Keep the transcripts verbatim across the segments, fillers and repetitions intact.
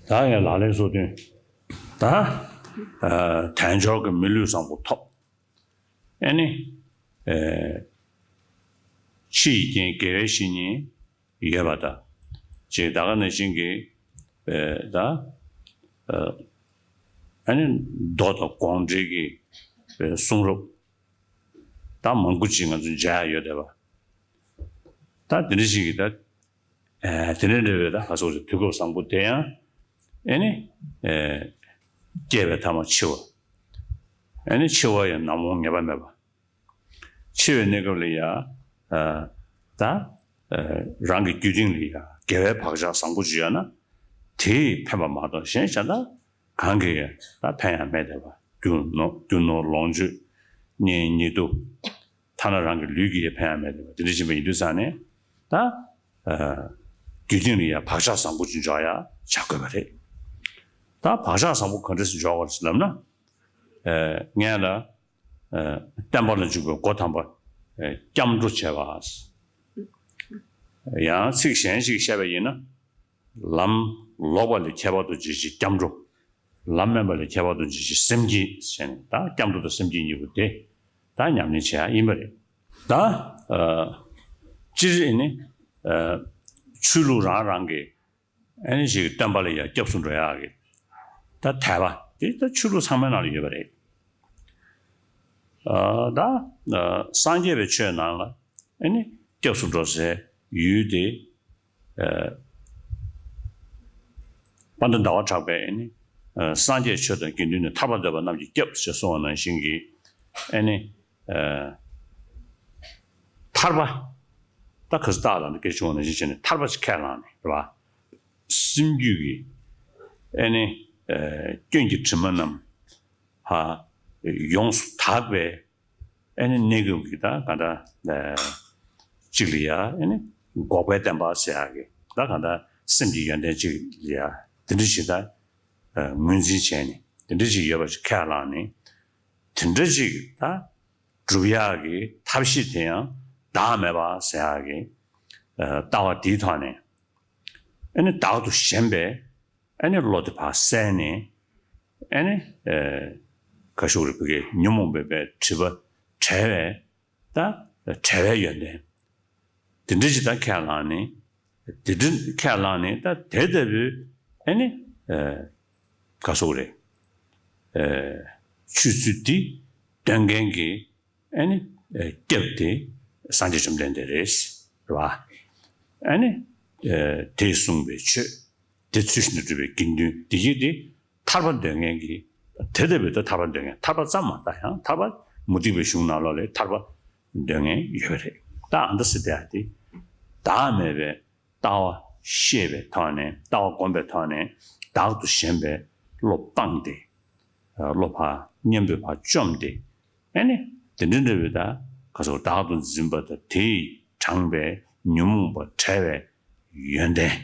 ད་ཡང་ལག་ལེན་སོ་བདུན། ད་ཨ་དལ་འབྱོར་གྱི་མི་ལུས་བཟང་པོ་ཐོབ། ཨེ་ནི་ཨེ་ཕྱི་ཡི་རྐྱེན་དགེ་བའི་བཤེས་གཉེན་ཡོད་པ་དང་། ཅེས་ད་ག་ནང་བཞིན་གྱི་ཨེ་ད་ཨ་ཨ་ནི་མདོ་དང་དགོངས་འགྲེལ་གྱི་ཨེ་གསུང་རབ་ད་མང་པོ་ཅིག་ང་ཚོ་མཇལ་ཡ་ཡོད་བསྡད་པ། ད་དེ་འདྲ་ཞིག་གིས་ད་ཨེ་དེ་འདྲ་འདྲ་བའི་ད་ཁ་སོགས་ཀྱི་དུས་སྐབས་བཟང་པོ་དེ་ཡང་ཨེ་ནི་ཨེ་སྐྱེས་པའི་ཐ་མ་འཆི་བ། ཨེ་ནི་འཆི་བ་ཡང་ནམ་འོང་ངེས་པ་མེད་པ། འཆི་བའི་གནས་སྐབས་ལ་ཡང་ཨ་ད་ཨེ་རང་གི་རྒྱུད་སྟེང་ལ་ཡང་དགེ་བའི་བག་ཆགས་བཟང་པོ་ཅིག་ཡོད་ན་དེས་ཕན་པ་མ་གཏོགས་གཞན་གཞན་དག་གང་གིས་ཡང་ད་ཕན་ཡང་མེད་བསྡད་པ། རྒྱུ་ནོར་རྒྱུ་ནོར་ལོངས་སྤྱོད་གཉེན་ཉེ་དུ་ཐ་ན་རང་གི་ལུས་ཀྱིས་ཡང་ཕན་ཡང་མེད་བསྡད་པ་དེ་འདྲ་ཕྱིན་པ་ཡིན་དུས་ཙང་ནས་ད་ཨ་རྒྱུད་སྟེང་ལ་ཡང་བག་ཆགས་བཟང་པོ་ཅིག་འཇོག་ཡ་བྱ་དགོས་པ་རེད། ད་བག་ཆགས་བཟང་པོ་ག་འདྲ་ཞིག་འཇོག་དགོས་རེད་ལབ་ན་ཨ་ངས་ལ་ཨ་བསྟན་པ་ལ་འཇུག་པའི་སྒོ་དམ་པ་ཨ་སྐྱབས་འགྲོ་བྱས་པ། ཡང་ཚིག་གཞན་ཞིག་བཤད་པ་ཡིན་ན། ལམ་ལོག་པ་ལས་ཁྱད་པར་དུ་འབྱེད་ཕྱིར་སྐྱབས་འགྲོ། ལམ་དམན་པ་ལས་ཁྱད་པར་དུ་འབྱེད་ཕྱིར་སེམས་བསྐྱེད་ཟེར་ནས་ད་སྐྱབས་འགྲོ་དང་སེམས་བསྐྱེད་གཉིས་པོ་དེ་ད་ཉམས་ལེན་བྱེད་ཡ་ཡིན་པ་རེད། ད་ཨ་སྤྱིར་ཨེ་ནི་ཨ་ཆོས་ལུགས་རང་རང་གི་ཨེ་ནི་ཞིག་སྟོན་པ་ལ་ཡང་སྐྱབས་སུ་འགྲོ་ཡག་གི་ད་དད་པ་དེ་ད་ཆོས་ལུགས་ཚང་མའི་ནང་ལ་ཡོད་པ་རེད། ཨ་ད་ཨ་སངས་རྒྱས་པའི་ཆོས་ནང་ལ་ཨེ་ནི་སྐྱབས་སུ་འགྲོ་སའི་ཡུལ་དེ་ཨ་དཔལ་ལྡན་ཟླ་བ་གྲགས་པས་ཨེ་ནི་ཨ་སངས་རྒྱས་ཆོས་དང་དགེ་འདུན་ནི་ཐར་པར་འདོད་པ་རྣམས་ཀྱི་སྐྱབས་ཞེས་གསུངས་པ་ནང་བཞིན་གྱི་ཨེ་ནི་ཨ་ཐར་པ་ད་ག་ས་ད་ལ་འདི་སྐད་ཆུང་བ་ནང་བཞིན་བྱས་ནས་ཐར་པ་ཞིག་ཁས་བླངས་ནས་རེད་བ། སེམས་རྒྱུད་ཀྱི་ཨེ་ནི་ཨ་སྐྱོན་གྱི་དྲི་མ་རྣམས་ཧ་ཡོངས་སུ་དག་པའི་ཨེ་ནི་གནས་སྐབས་ཀྱི་ད་ག་འདྲ་ཨ་གཅིག་ལ་ཡ་ཨེ་ནི་འགོག་པའི་བདེན་པ་ཟེར་ཡག་གི་ད་ག་འདྲ་སེམས་ཀྱི་ཡོན་ཏན་གཅིག་ལ་ཡ་དེ་འདྲ་ཞིག་ད་ངོས་འཛིན་བྱས་ནས་དེ་འདྲ་ཞིག་ཡོད་པ་ཞིག་ཁས་བླངས་ནས་དེ་འདྲ་ཞིག་ད་སྒྲུབ་ཡག་གི་ཐབས་ཤེས་དེ་ཡང་བདག་མེད་པ་ཟེར་ཡག་གི་ཨ་ལྟ་བ་དེའི་ཐོག་ནས་ཨེ་ནི་བདག་ཏུ་ཞེན་པའི་ཨེ་ནི་བློ་དེ་ཕར་བསལ་ནས་ཨེ་ནི་ཨེ་ག་ཞུ་རེད་བོད་སྐད་ཉོན་མོངས་པའི་པའི་སྒྲིབ་པ་བྲལ་བའི་ད་བྲལ་བའི་ཡོན་ཏན་དེ་འདྲ་ཞིག་ད་ཁས་བླངས་ནས་དེ་འདྲ་ཁས་བླངས་ནས་ད་དེ་ལྟ་བུའི་ཨེ་ནི་ཨེ་ག་ཞུ་རེད་ཨེ་ཆོས་ཚུལ་འདི་སྟོན་མཁན་གྱི་ཨེ་ནི་ཨེ་སྐྱབས་དེ་སངས་རྒྱས་བཅོམ་ལྡན་འདས་རེད། རེད་བ། ཨེ་ནི་ཨེ་དེས་གསུངས་པའི་ཆོས་དེ་ཚུལ་བཞིན་དུ་སྒྲུབ་པའི་དགེ་འདུན་དེ་གྱིས་དེ་ཐར་པ་འདོད་མཁན་གྱི་དེ་ལྟ་བུའི་ད་ཐར་པ་འདོད་མཁན་ཐར་པ་ཙམ་མ་ད་ཡང་ཐར་པ་མུ་སྟེགས་པའི་གཞུང་ནང་ལོགས་ལས་ཐར་པ་འདོད་མཁན་ཡོད་པ་རེད། ད་ཨ་འདྲ་ཟེར་དེ་ཡ་དེ་བདག་མེད་པའི་ལྟ་བ་ཤེས་པའི་ཐོག་ནས་ལྟ་བ་བསྒོམས་པའི་ཐོག་ནས་བདག་ཏུ་ཞེན་པའི་བློ་སྤངས་ཏེ། བློ་ཕར་གཉེན་པོས་ཕར་བཅོམ་སྟེ། ཨེ་ནི་དེ་འདྲ་འདྲ་བའི་ད་ག་སོགས་བདག་ཏུ་འཛིན་པ་དང་དེས་དྲངས་པའི་ཉོན་མོངས་པ་བྲལ་བའི་ཡོན་ཏན།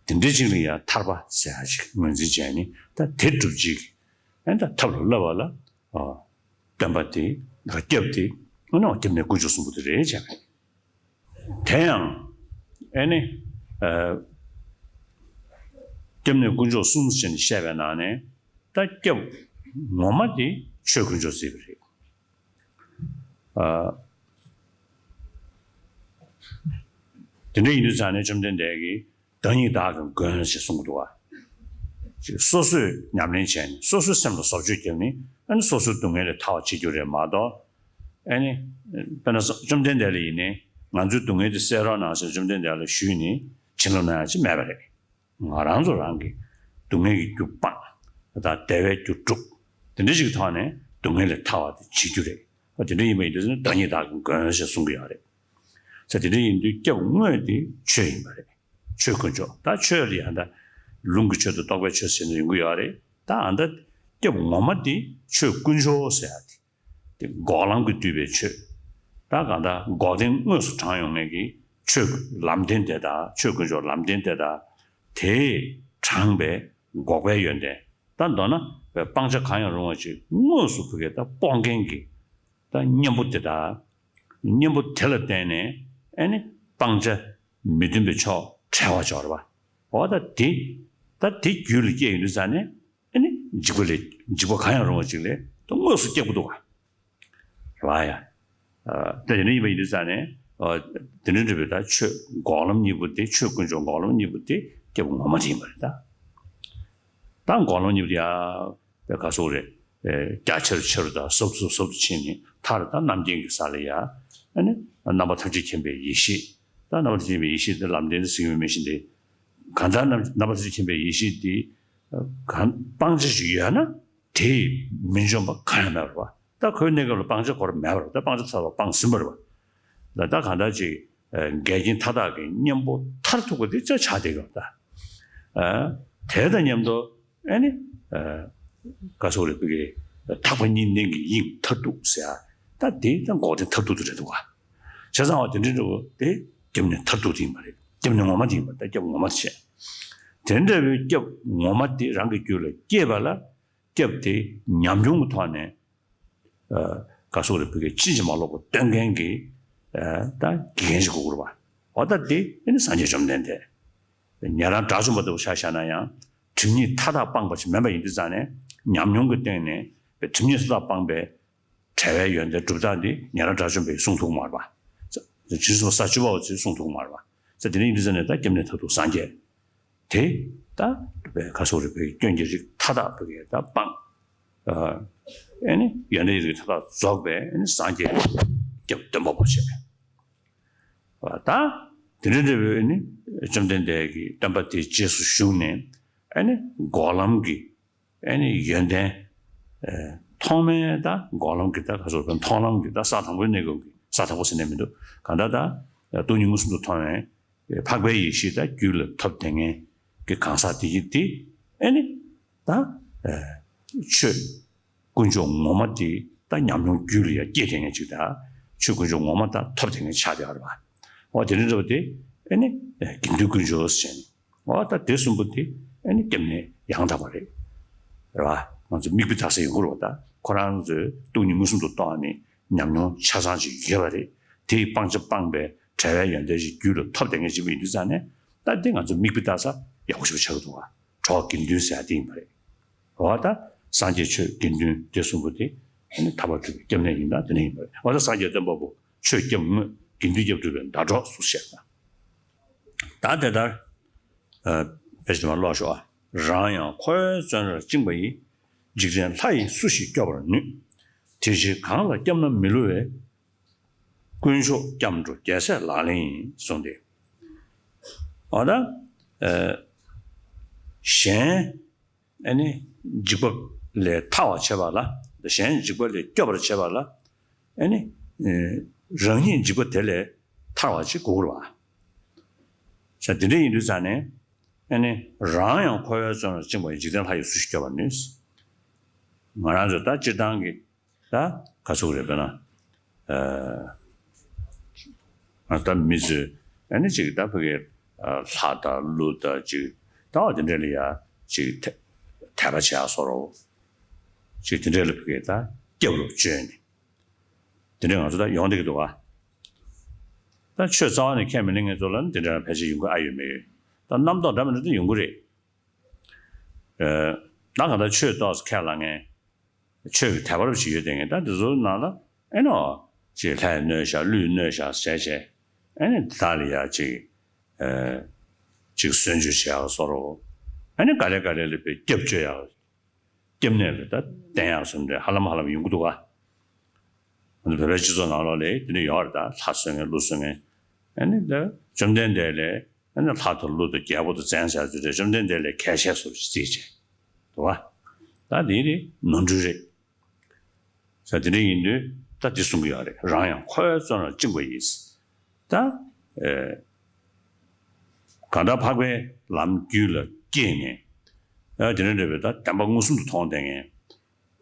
དེ་འདྲ་ཅིག་ལ་ཡང་ཐར་པ་ཟེར་ཡ་ཅིག་ངོས་འཛིན་བྱས་ནས་ད་དེ་སྒྲུབ་བྱེད་ཀྱི་ཨེ་ད་ཐབས་ལ་བསླབ་པ་ལ་སྟོན་པ་དེ་སྐྱབས་དེ་ཨེ་ནི་སྐྱབས་གནས་དཀོན་མཆོག་གསུམ་པོ་དེ་རེད་བྱས། དེ་ཡང་ཨེ་ནི་ཨ་སྐྱབས་གནས་དཀོན་མཆོག་གསུམ་ཟེར་ནས་བཤད་པའི་ནང་ནས་ད་སྐྱབས་ངོ་མ་དེ་ཆོས་དཀོན་མཆོག་ཟེར་བ་རེད། ཨ་དེ་འདྲ་ཡིན་དུས་ཙང་ནས་བཅོམ་ལྡན་འདས་ཀྱིས་བདག་ཉིད་བདག་གི་མགོན་ཞེས་གསུངས་འདུག་བ། སོ་སོས་ཉམས་ལེན་བྱས་ནས་སོ་སོའི་སེམས་ལ་བཟོ་བཅོས་བརྒྱབ་ནས་ཨ་ནི་སོ་སོའི་སྡུག་བསྔལ་ལས་ཐར་བ་བྱེད་རྒྱུ་རེད་མ་གཏོགས། ཨ་ནི་དཔེར་ན་བཅོམ་ལྡན་འདས་ལ་ཡིན་ནའི་ང་ཚོའི་སྡུག་བསྔལ་དེ་སེལ་རོགས་གནང་ཟེར་བཅོམ་ལྡན་འདས་ལ་ཞུས་ནས་བྱིན་རླབས་གནང་ཡ་ཅིག་མེད་པ་རེད། ང་རང་ཚོ་རང་གི་སྡུག་བསྔལ་གྱི་རྒྱུ་སྤངས་དང་བདེ་བའི་རྒྱུ་བསྒྲུབས་དེ་འདྲ་ཞིག་གི་ཐོག་ནས་སྡུག་བསྔལ་ལས་ཐར་བ་དེ་བྱེད་རྒྱུ་རེད། ཨ་དེ་འདྲ་ཡིན་པ་ཡིན་དུས་ནི་བདག་ཉིད་བདག་གི་མགོན་ཞེས་གསུང་གི་ཡོད་རེད། ས་དེ་འདྲ་ཡིན་དུས་སྐྱབས་དངོས་དེ་ཆོས་ཡིན་པ་རེད། ཆོས་དཀོན་མཆོག་ད་ཆོས་ལ་ཡང་ད་ལུང་གི་ཆོས་དང་རྟོགས་པའི་ཆོས་ཟེར་ནས་ཡོང་གི་ཡོད་རེད། ད་ཨ་ད་སྐྱབས་ངོ་མ་དེ་ཆོས་དཀོན་མཆོག་ཟེར་ཡ་དེ་དེ་འགོག་ལམ་གྱིས་བསྡུས་པའི་ཆོས། ད་གང་ལྟར་འགོག་བདེན་དངོས་སུ་དྲངས་ཡོང་མཁན་གྱི་ཆོས་ལམ་བདེན་དེ་དག་ཆོས་དཀོན་མཆོག་ལམ་བདེན་དེ་དག་དེས་དྲངས་པའི་འགོག་པའི་ཡོན་ཏན། ད་མདོར་ན་སྤང་བྱ་གང་ཡང་རུང་བ་ཅིག་དངོས་སུ་བུ་གས་ད་སྤོང་མཁན་གྱི་ད་གཉེན་པོ་དེ་དག་གཉེན་པོ་དེ་ལ་བརྟེན་ནས་ཨེ་ནི་སྤང་བྱ་མི་མཐུན་པའི་ཕྱོགས་བྲལ་བ་འབྱོར་བ། འོ་ད་དེ་ ད་དེ་རྒྱུད་ལ་སྐྱེས་ཡོང་དུས་ཙང་ནས་ཨ་ནི་འཇིགས་པ་ལས་འཇིགས་པ་གང་ཡང་རུང་བ་ཅིག་ལས་ད་དངོས་སུ་སྐྱེ་དགོས་འདུག་ག་རེད་བ་ཡ། ཨ། ད་དེ་འདྲ་ཡིན་པ་ཡིན་དུས་ཙང་ནས། ཨ། དེ་འདྲ་འདྲ་བའི་ད་ཆོས་འགོག་ལམ་གཉིས་པོ་དེ། ཆོས་དཀོན་མཆོག་འགོག་ལམ་གཉིས་པོ་དེ་སྐྱབས་ངོ་མ་དེ་ཡིན་པ་རེད་ད། ད་འགོག་ལམ་གཉིས་པོ་དེ་ཡ་པའི་ག་སོགས་རེད། ཨེ། རྒྱ་ཆེ་རུ་ཆེ་རུ་དང་ཟབ་ཏུ་ཟབ་ཏུ་ཕྱིན་ནས། མཐར་ད་རྣམ་མཁྱེན་གྱི་ས་ལ་ཡ། ཨ་ནི་རྣམ་པ་ཐམས་ཅད་མཁྱེན་པའི་ཡེ་ཤེས། ད་རྣམ་པ་ཐམས་ཅད་མཁྱེན་པའི་ཡེ་ཤེས་དེ་ལམ་བདེན་དུ་ཟིན་ཡོད་མེད་བཞིན་ཏེ། གང་ལྟར་རྣམ་རྣམ་པ་ཐམས་ཅད་མཁྱེན་པའི་ཡེ་ཤེས་དེ་གང་སྤང་བྱ་ཞིག་ཡོད་ན་དེས་མི་འཇོམས་པ་གང་ཡང་མེད་པ་རེད་བ། ད་ཁོའི་གནས་སྐབས་ལ་སྤང་བྱ་ཁོ་རང་མེད་པ་རེད། ད་སྤང་བྱ་ཚར་བ་སྤངས་ཟིན་པ་རེད་བ། ད་ད་གང་ལྟར་ཅིག་ཨ། འགལ་རྐྱེན་མཐའ་དག་གི་གཉེན་པོ་མཐར་ཐུག་པ་དེ་ཅིག་ཆགས་བསྡད་ཡོད་ད། ཨ། དེ་དང་མཉམ་དུ་ཨ་ནི། ཨ། ག་སོགས་རེད། བོད་ཀྱི་ཐེག་པ་གཉིས་ལྡན་གྱི་དབྱིངས་མཐར་ཐུག་ཟེར་ཡ། ད་དེ་ད་འགོག་བདེན་མཐར་ཐུག་ཏུ་རེད་འདུག་ག་བྱས་ཙང་བ་དེ་འདྲ་འདྲ་བོ་དེ་སྐྱབས་གནས་མཐར་ཐུག་དེ་ཡིན་པ་རེད། སྐྱབས་གནས་ངོ་མ་དེ་ཡིན་པ་རེད། ད་སྐྱབས་ངོ་མ་དེ་བྱས། དེ་འདྲ་བའི་སྐྱབས་ངོ་མ་དེ་རང་གི་རྒྱུད་ལ་སྐྱེས་པ་ལ། སྐྱབས་དེ་ཉམས་མྱོང་གི་ཐོག་ནས། ཨ། ག་སོགས་རེད། བོད་ཀྱི་ཕྱིན་ཅི་མ་ལོག་པ་སྟོན་མཁན་གྱི། ཨ། ད་དགེ་རྒན་ཞིག་དགོས་ཀྱི་རེད་བ། འོ་ད་དེ་ཨ་ནི་སངས་རྒྱས་བཅོམ་ལྡན་འདས། ཉན་རང་དགྲ་བཅོམ་པ་ལྟ་བུ་ཆ་བཞག་ན་ཡང་སྒྲིབ་གཉིས་མཐའ་དག་སྤངས་པ་ཞིག་མིན་པ་ཡིན་དུས་ཙང་ནས། ཉམས་མྱོང་གི་སྟེང་ནས་སྒྲིབ་གཉིས་མཐའ་དག་སྤངས་པའི་བྲལ་བའི་ཡོན་ཏན་སྒྲུབ་སྟངས་འདི་ཉན་རང་དགྲ་བཅོམ་པས་གསུང་ཐུབ་ཀྱི་མ་རེད་པ། རྗེ་བཙུན་སོགས་ས་བཅུ་པ་བ་ཚོས་གསུང་ཐུབ་ཀྱི་མ་རེད་པ། ས་དེ་འདྲ་ཡིན་དུས་ཙང་ནས་ད་སྐྱབས་གནས་མཐར་ཐུག་སངས་རྒྱས་དེ། ད་བའི་ག་སོགས་རེད། བའི་སྐྱོན་གྱི་རིགས་མཐའ་དག་བའི་ད་སྤངས། ཨ། ཨ་ནི་ཡོན་ཏན་གྱི་རིགས་མཐའ་དག་རྫོགས་པའི་ཨ་ནི་སངས་རྒྱས་སྐྱབས་སྟོན་པ་པོ་བྱས། ད་དེ་འདྲ་འདྲ་བའི་ཨ་ནི་བཅོམ་ལྡན་འདས་ཀྱི་སྟོན་པ་དེའི་རྗེས་སུ་ཞུགས་ནས། ཨ་ནི་འགོག་ལམ་གྱི་ཨ་ནི་ཡོན་ཏན། ཨེ། ཐོག་མའི་ད་འགོག་ལམ་གྱི་ད་ག་སོགས་པའི་མཐོང་ལམ་གྱི་ད་ས་དང་པོའི་གནས་སྐབས་ཀྱི། ས་དང་པོ་ཟེར་ནས་མི་འདུག་གང་ལྟར་ད་སྟོང་ཉིད་མངོན་སུམ་དུ་མཐོང་བའི་འཕགས་པའི་ཡེ་ཤེས་ད་རྒྱུད་ལ་ཐོབ་བསྡད་མཁན་གྱི་གང་ཟག་དེ་ཡིན་དེ། ཨེ་ནི་ད་ཨེ་ཆོས་དཀོན་མཆོག་ངོ་མ་དེ་ད་ཉམས་མྱོང་རྒྱུད་ལ་ཡང་སྐྱེས་བསྡད་མཁན་ཅིག་ད་ཆོས་དཀོན་མཆོག་ངོ་མ་ད་ཐོབ་བསྡད་མཁན་ཆགས་བསྡད་ཡོད་རེད་བ། འོ་དེ་འདྲ་འདྲ་བ་དེ་ཨེ་ནི་དགེ་འདུན་དཀོན་མཆོག་ཟེར་ནས། འོ་ད་དེ་གསུམ་པོ་དེ་ཨ་ནི་སྐྱབས་གནས་ཡང་དག་པ་རེད། རེད་བ། ང་ཚོ་མིག་དཔེ་ལྟ་ས་ཡོང་གི་རེད་བ། ད་ཁོ་རང་ཚོས་སྟོང་ཉིད་མངོན་སུམ་དུ་མཐོང་བ་ནི་ཉམས་མྱོང་ཆ་ཚང་ཅིག་ཡོད་པ་རེད། དེ་ཡི་སྤང་བྱ་སྤངས་པའི་བྲལ་བའི་ཡོན་ཏན་ཞིག་རྒྱུད་ལ་ཐོབ་བསྡད་མཁན་ཅིག་ཡིན་དུས་ཙང་ནས། ད་དེ་ང་ཚོ་མིག་དཔེ་ལྟ་ས་ཡག་པོ་ཞིག་ཆགས་ཀྱི་འདུག་བ། གྲོགས་དགེ་འདུན་ཟེར་ཡ་དེ་ཡིན་པ་རེད། འོ་ད་སངས་རྒྱས་ཆོས་དགེ་འདུན་དེ་གསུམ་པོ་དེ་ཨ་ནི་ཐར་པ་སྒྲུབ་པའི་སྐྱབས་གནས་ཡིན་ན་དེ་ནས་ཡིན་པ་རེད། འོ་ད་སངས་རྒྱས་སྟོན་པ་པོ་ཆོས་སྐྱབས་དངོས། དགེ་འདུན་སྐྱབས་སྒྲུབ་པའི་ཟླ་གྲོགས་སུ་བཤད་ན། ད་དེ་ལྟར། ཨ། ཕལ་ཆེར་མ་ཀློག་ཤོག་ཨ། རང་ཡང་འཁོར་བའི་བཙོན་རར་བཅིངས་པ་ཡི། འཇིག་རྟེན་ལྷ་ཡིས་སུ་ཞིག་སྐྱོབ་པར་ནུས། དེ་ཕྱིར་གང་ལ་སྐྱབས་ན་མི་བསླུ་བའི། དཀོན་མཆོག་སྐྱབས་འགྲོ་རྒྱལ་སྲས་ལག་ལེན་ཡིན་གསུངས་ཏེ། འོ་ད། ཨ། གཞན་ཨ་ནི་འཇིགས་པ་ལས་ཐར་བར་བྱེད་པ་ལ། གཞན་འཇིགས་པ་ལས་སྐྱོབ་པར་བྱེད་པ་ལ། ཨ་ནི་ཨ་རང་ཉིད་འཇིགས་པ་དེ་ལས་ཐར་བ་ཅིག་དགོས་ཀྱི་རེད་བ། ས་དེ་འདྲ་ཡིན་དུས་ཙང་ནས། ཨ་ནི་རང་ཡང་འཁོར་བའི་བཙོན་རར་བཅིངས་པ་ཡི། འཇིག་རྟེན་ལྷ་ཡིས་སུ་ཞིག་སྐྱོབ་པར་ནུས། ང་རང་ཚོ་ད་སྤྱིར་བཏང་གི་ད་ག་ཚོད་རེད་པས་ན། ཨ། ང་ད་མི་ཚོས་ཨ་ནི་ཅིག་ད་ཕ་གི་ཨ་ལྷ་དང་ཀླུ་དང་ཅིག་ད་བ་དེ་འདྲ་ལ་ཡ་ཅིག་དད་དད་པ་བྱེད་ཡ་བཟོ་འདྲ་བོ། ཅིག་དེ་འདྲ་ལ་ཕ་གི་ད་སྐྱབས་རུ་བཅོལ་ནས། དེ་འདྲ་ང་ཚོ་ད་ཡོང་བསྡད་ཀྱི་འདུག་ག་ད་ཆོས་རྩ་བ་ནས་ཁས་མི་ལེན་མཁན་ཚོ་ལ་ནི་དེ་འདྲ་ཕལ་ཆེར་ཡོང་གི་ཨ་ཡོད་མེད་ཡོད། ད་རྣམ་རྟོག་འདྲ་མི་འདྲ་ད་ཡོང་གི་རེད། ཨ། ད་གང་ལྟར་ཆོས་ཏོག་ཙམ་ཁས་བླངས་མཁན། ཆོས་ཀྱི་དད་པ་རུ་ཞིག་ཡོད་དེ་ངས་ད་འདི་ཚོའི་ནང་ལ་ཨེ་ནོ། ཅིག་ལྷས་གནོད་བཞག་ཀླུས་གནོད་བཞག་ཟེར་བྱས། ཨེ་ནི་དེ་དག་ལ་ཡ་ཅིག་ཨེ། ཅིག་གསོལ་མཆོད་བྱེད་ཡག་བཟོ་འདྲ་བོ། ཨེ་ནི་ག་ལེ་ག་ལེ་ལ་དཔེ་སྐྱབས་བཅོལ་ཡག་སྐྱབས་གནས་ལ་ད་བསྟེན་ཡག་བཟོ་འདྲ་ཧ་ལམ་ཧ་ལམ་ཡོང་གི་འདུག་ག་ང་ཚོ་བོད་པའི་སྤྱི་ཚོགས་ནང་ལོགས་ལ་དེ་འདྲ་ཡོད་རེད། ད་ལྷ་གསོལ་མཁན་ཀླུ་གསོལ་མཁན། ཨེ་ནི་ད་བཅོམ་ལྡན་འདས་ལས། ཨ་ནི་ལྷ་དང་ཀླུ་དང་རྒྱལ་པོ་དང་བཙན་ཟེར་ཚུལ་རེད། བཅོམ་ལྡན་འདས་ལས་གལ་ཆེ་སོ་ཞེས་བརྩིས་བྱས། འདུག་བ། ད་འདི་ནི་ནོར་འཁྲུལ་རེད། ས་དེ་འདྲ་ཡིན་དུས་ད་འདི་གསུང་གི་ཡོད་རེད། རང་ཡང་འཁོར་བའི་བཙོན་རར་བཅིངས་པ་ཡིས། ད། ཨེ། གང་ལྟར་འཕགས་པའི་ལམ་རྒྱུད་ལ་སྐྱེས་ནས། ཨ། དེ་འདྲ་འདྲ་བའི་ད་བདེན་པ་མངོན་སུམ་དུ་མཐོང་བསྡད་མཁན།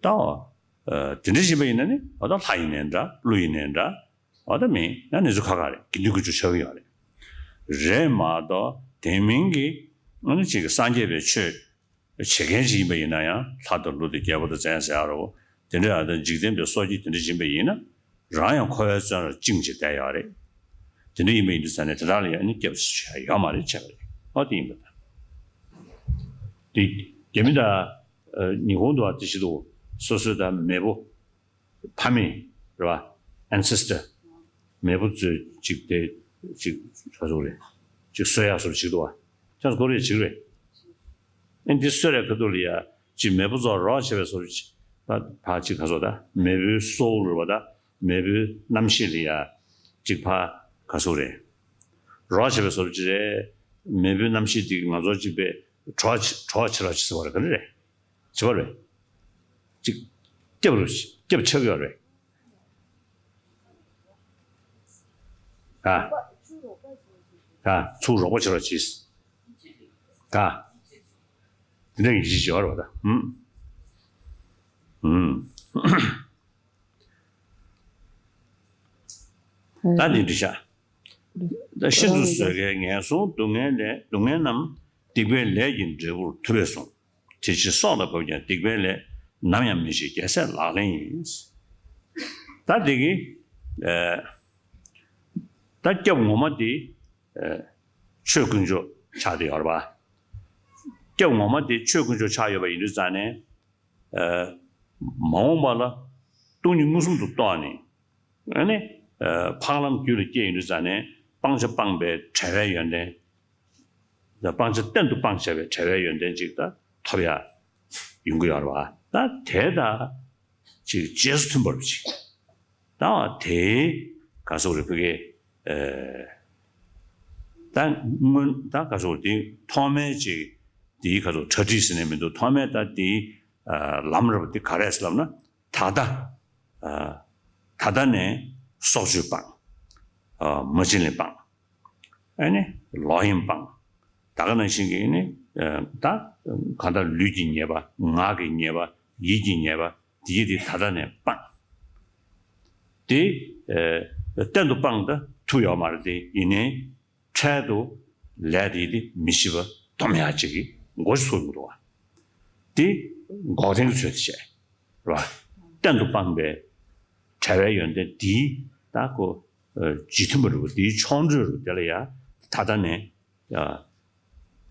ད། ཨ། དེ་འདྲ་ཡིན་པ་ཡིན་ན་ནི་འོ་ད་ལྷ་ཡིན་ནའི་འདྲ་ཀླུ་ཡིན་ནའི་འདྲ། འོ་ད་མིན་ན་གནས་ཚུལ་ཁག་ཁག་རེད། དགེ་འདུན་དཀོན་མཆོག་ཆགས་ཀྱི་ཡོད་རེད། རེད་མ་གཏོགས་དེ་མིན་གྱི་ཨ་ནི་ཅིག་སངས་རྒྱས་པའི་ཆོས་བྱེད་མཁན་ཞིག་ཡིན་པ་ཡིན་ན་ཡང་ལྷ་དང་ཀླུ་དང་རྒྱལ་པོ་དང་བཙན་ཟེར་ཡ་རོ། དེ་འདྲ་ཡང་ད་འཇིག་རྟེན་པའི་སྲོག་བཅད་དེ་འདྲ་ཡིན་པ་ཡིན་ན། རང་ཡང་འཁོར་བའི་བཙོན་རར་བཅིངས་བྱས་བསྡད་ཡོད་རེད། དེ་འདྲ་ཡིན་པ་ཡིན་དུས་ཙང་ནས་དེ་དག་ལ་ཡང་ནི་སྐྱབས་སུ་མཆི་ཡ་ཡོད་མ་རེད་བྱས་པ་རེད། ཨོ་དེ་ཡིན་པ་དང་། དེ་རྒྱ་མི་དང་ཉི་ཧོང་དུ་བ་དེ་བྱེད་དུ། སོ་སོའི་ད་མེས་པོ་ཕ་མེས་རེད་བ། ancestor། མེས་པོ་ཚོས་ཅིག་དེ་ཅིག་ག་ཚོད་རེད། ཅིག་གསོ་ཡག་བཟོ་འདྲ་བྱེད་དུ་བ། ཁྱོད་ཚོ་གོ་རེ་བྱེད་རེད། ཨེ་འདི་གསོ་རེ་ཁ་ཐུག་ལ་ཡ་ཅིག་མེས་པོ་ཚོ་རོགས་བྱེད་པའི་བཟོ་འདྲ་ཅིག་ད་ཕ་ཅིག་ག་ཚོད་ད་མེས་པོའི་སོའུལ་རེད་བ། ད་མེས་པོའི་རྣམ་ཤེས་ལ་ཡ་ཅིག་ཕ་ག་ཚོད་རེད། རོགས་བྱེད་པའི་བཟོ་འདྲ་ཅིག་རེད། མེས་པོའི་རྣམ་ཤེས་འདི་ང་ཚོ་ཅིག་པའི་གྲོགས་གྲོགས་བྱེད་རོགས་བྱེད་ཟེར་བ་རེད། ག་རེ་རེད། བྱེད་པ་རེད། ཅིག་སྐྱབས་རུ་སྐྱབས་ཆགས་ཡོད་རེད། ཨ། ཨ། ཚུར་རོགས་པ་བྱེད་རོགས་གྱིས། ཨ། དེ་འདྲ་ཡིན་གྱི་བྱེད་རོགས་ད། ཧུམ། ཧུམ། ད་འདི་འདྲ་བྱ། ད་ཤིན་ཏུ་བཟོད་དཀའི་ངན་སོང་སྡུག་བསྔལ་ལས་སྡུག་བསྔལ་རྣམས། སྡིག་པའི་ལས་ཀྱི་འབྲས་བུར་ཐུབ་པས་གསུངས། དེ་ཕྱིར་སྲོག་ལ་བབ་ཀྱང་སྡིག་པའི་ལས། ནམ་ཡང་མི་བྱེད་རྒྱལ་སྲས་ལག་ལེན་ཡིན། ད་འདི་གི་ཨ། ད་སྐྱབས་ངོ་མ་འདི་ཨ། ཆོས་དཀོན་མཆོག་ཆགས་བསྡད་ཡོད་རེད་པ། སྐྱབས་ངོ་མ་འདི་ཆོས་དཀོན་མཆོག་ཆགས་ཡོད་པ་ཡིན་དུས་ཙང་ནས་ཨ། མ་འོངས་པ་ལ་སྟོང་ཉིད་མངོན་སུམ་དུ་རྟོགས་ནས། ཨ་ནི་ཨ། འཕགས་ལམ་རྒྱུད་ལ་སྐྱེས་ཡོང་དུས་ཙང་ནས་སྤང་བྱ་སྤངས་པའི་བྲལ་བའི་ཡོན་ཏན། སྤང་བྱ་གཏན་དུ་སྤངས་བྱས་པའི་བྲལ་བའི་ཡོན་ཏན་ཅིག་ད་ཐོབ་ཡ་ཡོང་གི་ཡོད་རེད་བ། ད་དེ་ད་ཅིག་རྗེས་སུ་མཐུན་པར་ཅིག་ད་དེ་ག་སོགས་རེད་ཕ་གི། ཨ། ད་སྔོན་ད་ག་སོགས་དེ་ཐོག་མའི་ཅིག་དེའི་ག་སོགས་གྲ་སྒྲིག་ཟེར་ནས་མི་འདུག་ཐོག་མའི་ད་དེའི་ཨ། ལམ་རེད་པ། དེ་ག་རེ་ཟེར་ལབ་ན། ད་ལྟ་ཨ། ད་ལྟ་ནས་སྲོག་གཅོད་སྤང་། ཨ། མ་བྱིན་ལེན་སྤང་། ཨ་ནི་ལོག་གཡེམ་སྤང་། ད་ག་ནང་བཞིན་གྱི་ནི་ཨ། ད་གང་ལྟར་ལུས་ཀྱི་ཉེས་པ། ངག་གི་ཉེས་པ། ཡིད་ཀྱི་ཉེས་པ། དེ་དེ་ད་ལྟ་ནས་སྤང་། དེ་ཨ། གཏན་དུ་སྤང་ད་ཐུབ་ཡོད་མ་རེད་དེ། ཡིན་ནའི་འཕྲལ་དུ་ལས་དེ་དེ་མི་བྱེད་པ་སྡོམ་ཡག་ཅིག་གི་འགོ་ཚུགས་ཡོང་འདུག་བ། དེ་འགོག་བདེན་གྱི་ཚུལ་དུ་བྱས། རེད་བ། གཏན་དུ་སྤངས་པའི་བྲལ་བའི་ཡོན་ཏན་དེའི་ད་ཁོ་ཨ། རྗེས་མཐུན་པ་རེད་པ། དེའི་ཆོ་འཕྲུལ་རེད་པ། དེ་ལ་ཡ་ད་ལྟ་ནས་ཡ་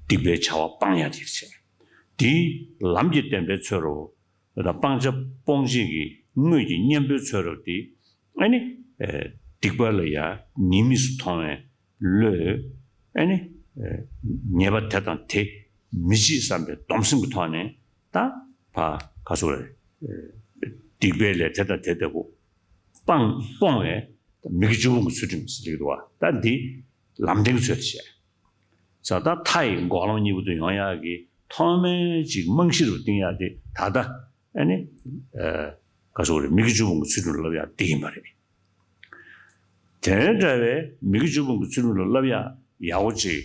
སྡིག་པའི་བྱ་བ་སྤང་ཡ་དེ་བྱས། དེའི་ལམ་གྱི་བདེན་པའི་ཚོད་རུ་དང་སྤང་བྱ་སྤོང་བྱེད་ཀྱི་དངོས་ཀྱི་གཉེན་པོའི་ཚོད་རུ་དེ་ཨ་ནི་ཨ། སྡིག་པ་ལ་ཡ་ཉེས་དམིགས་སུ་མཐོང་བའི་བློས་ཨ་ནི་ཨ། ཉེས་པ་དེ་དང་དེ་མི་བྱེད་བསམ་པའི་སྡོམ་སེམས་ཀྱི་ཐོག་ནས་ད་ཕ་ག་སོགས་རེད། སྡིག་པའི་ལས་དེ་དང་དེ་ལྟ་བུ་སྤང་སྤོང་བའི་མི་དགེ་བཅུ་སྤོང་གི་ཚུལ་ཁྲིམས་ཟེར་གྱི་འདུག་བ། ད་འདི་ལམ་བདེན་གྱི་ཚུལ་དུ་བྱས། ས་ད་མཐའ་ཡི་འགོག་ལམ་གཉིས་པོ་དུ་ཡོང་ཡག་གི་ཐོག་མའི་ཅིག་རྨང་གཞི་རུ་བཏིང་ཡག་དེ་ད་ལྟ་ཨ་ནི་ཨ། ག་སོགས་རེད། མི་དགེ་བཅུ་སྤོང་གི་ཚུལ་ཁྲིམས་ལ་བསླབ་ཡག་དེ་ཡིན་པ་རེད། དེ་འདྲ་བའི་མི་དགེ་བཅུ་སྤོང་གི་ཚུལ་ཁྲིམས་ལ་བསླབ་ཡག་ཡག་པོ་ཅིག་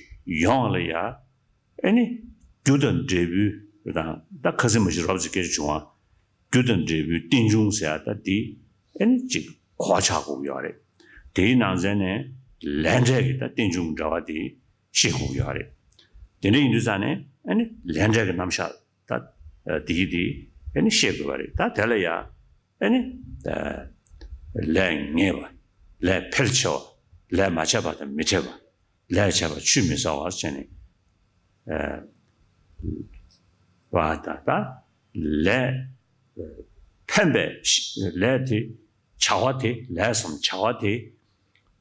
ཡོང་བ་ལ་ཡ། ཨ་ནི་རྒྱུ་དང་འབྲས་བུའི་དང་ད་ཁ་སེང་མ་ཞིག་རོབ་ཅིག་སྐད་ཆ་བྱུང་བ། རྒྱུ་དང་འབྲས་བུའི་རྟེན་འབྱུང་ཟེར་ཡ་ད་འདི་ཨ་ནི་ཅིག་གོ་ཆག་དགོས་ཀྱི་ཡོད་རེད། དེའི་ནང་ཚན་ནས་ལས་འབྲས་ཀྱི་ད་རྟེན་འབྱུང་འབྲེལ་བ་དེ་ཤེས་དགོས་ཀྱི་ཡོད་རེད། དེ་འདྲ་ཡིན་དུས་ཙང་ནས་ཨ་ནི་ལས་འབྲས་ཀྱི་རྣམ་གཞག་ད་དེ་གི་དེ་ཨ་ནི་ཤེས་དགོས་པ་རེད། ད་དེ་ལ་ཡ་ཨ་ནི་ལས་ངེས་པ། ལས་ཕལ་ཆེ་བ། ལས་མ་བྱས་པ་དང་མི་འཕྲད་པ། ལས་བྱས་པ་ཆུད་མི་ཟ་བར་བྱས་ནས། ཨ། བ་དང་ད་ལས་ཕན་པའི་ལས་དེ་བྱ་བ་དེ་ལས་སམ་བྱ་བ་དེ་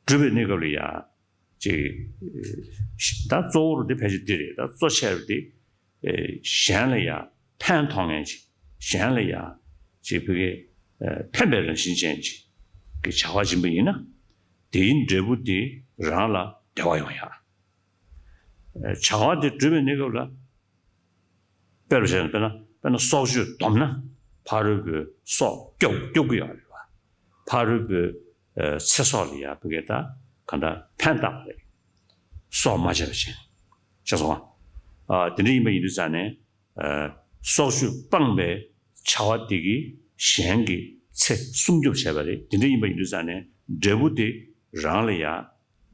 སྒྲུབ་པའི་གནས་སྐབས་ལ་ཡ་ཅིག་ད་གཙོ་བོ་རུ་དེ་ཕལ་ཆེར་འདི་རེད། ད་གཙོ་ཆེ་རུ་དེ་གཞན་ལ་ཡ་ཕན་ཐོགས་མཁན་ཅིག་གཞན་ལ་ཡ་ཅིག་ཕ་གི་ཕན་པའི་རང་བཞིན་ཅན་ཅིག་གི་བྱ་བ་སྦྱིན་པ་ཡིན་ན། དེའི་འབྲས་བུ་དེ་རང་ལ་བདེ་བ་ཡོང་ཡ། བྱ་བ་དེ་སྒྲུབ་པའི་གནས་སྐབས་ལ། དཔེར་བྱས་ན་དཔེར་ན་དཔེར་ན་སྲོག་གཅོད་སྡོམ་ན་ཕ་རོལ་པོའི་སྲོག་སྐྱོབ་སྐྱོབ་ཀྱི་ཡོད་རེད་བ། ཕ་རོལ་པོའི་ཨ་ཚེ་སྲོག་ལ་ཡ་ཕ་གི་ད་ག་འདྲ་ཕན་བཏགས་པ་རེད། སྲོག་མ་བཅད་པ་བྱས། ཤེས་སོང་ང་། ཨ་དེ་འདྲ་ཡིན་པ་ཡིན་དུས་ཙང་ནས་ཨ་སྲོག་གཅོད་སྤངས་པའི་བྱ་བ་དེ་གིས་གཞན་གྱི་ཚེ་སྲུང་སྐྱོབ་བྱས་པ་རེད། དེ་འདྲ་ཡིན་པ་ཡིན་དུས་ཙང་ནས་འབྲས་བུ་དེ་རང་ལ་ཡ་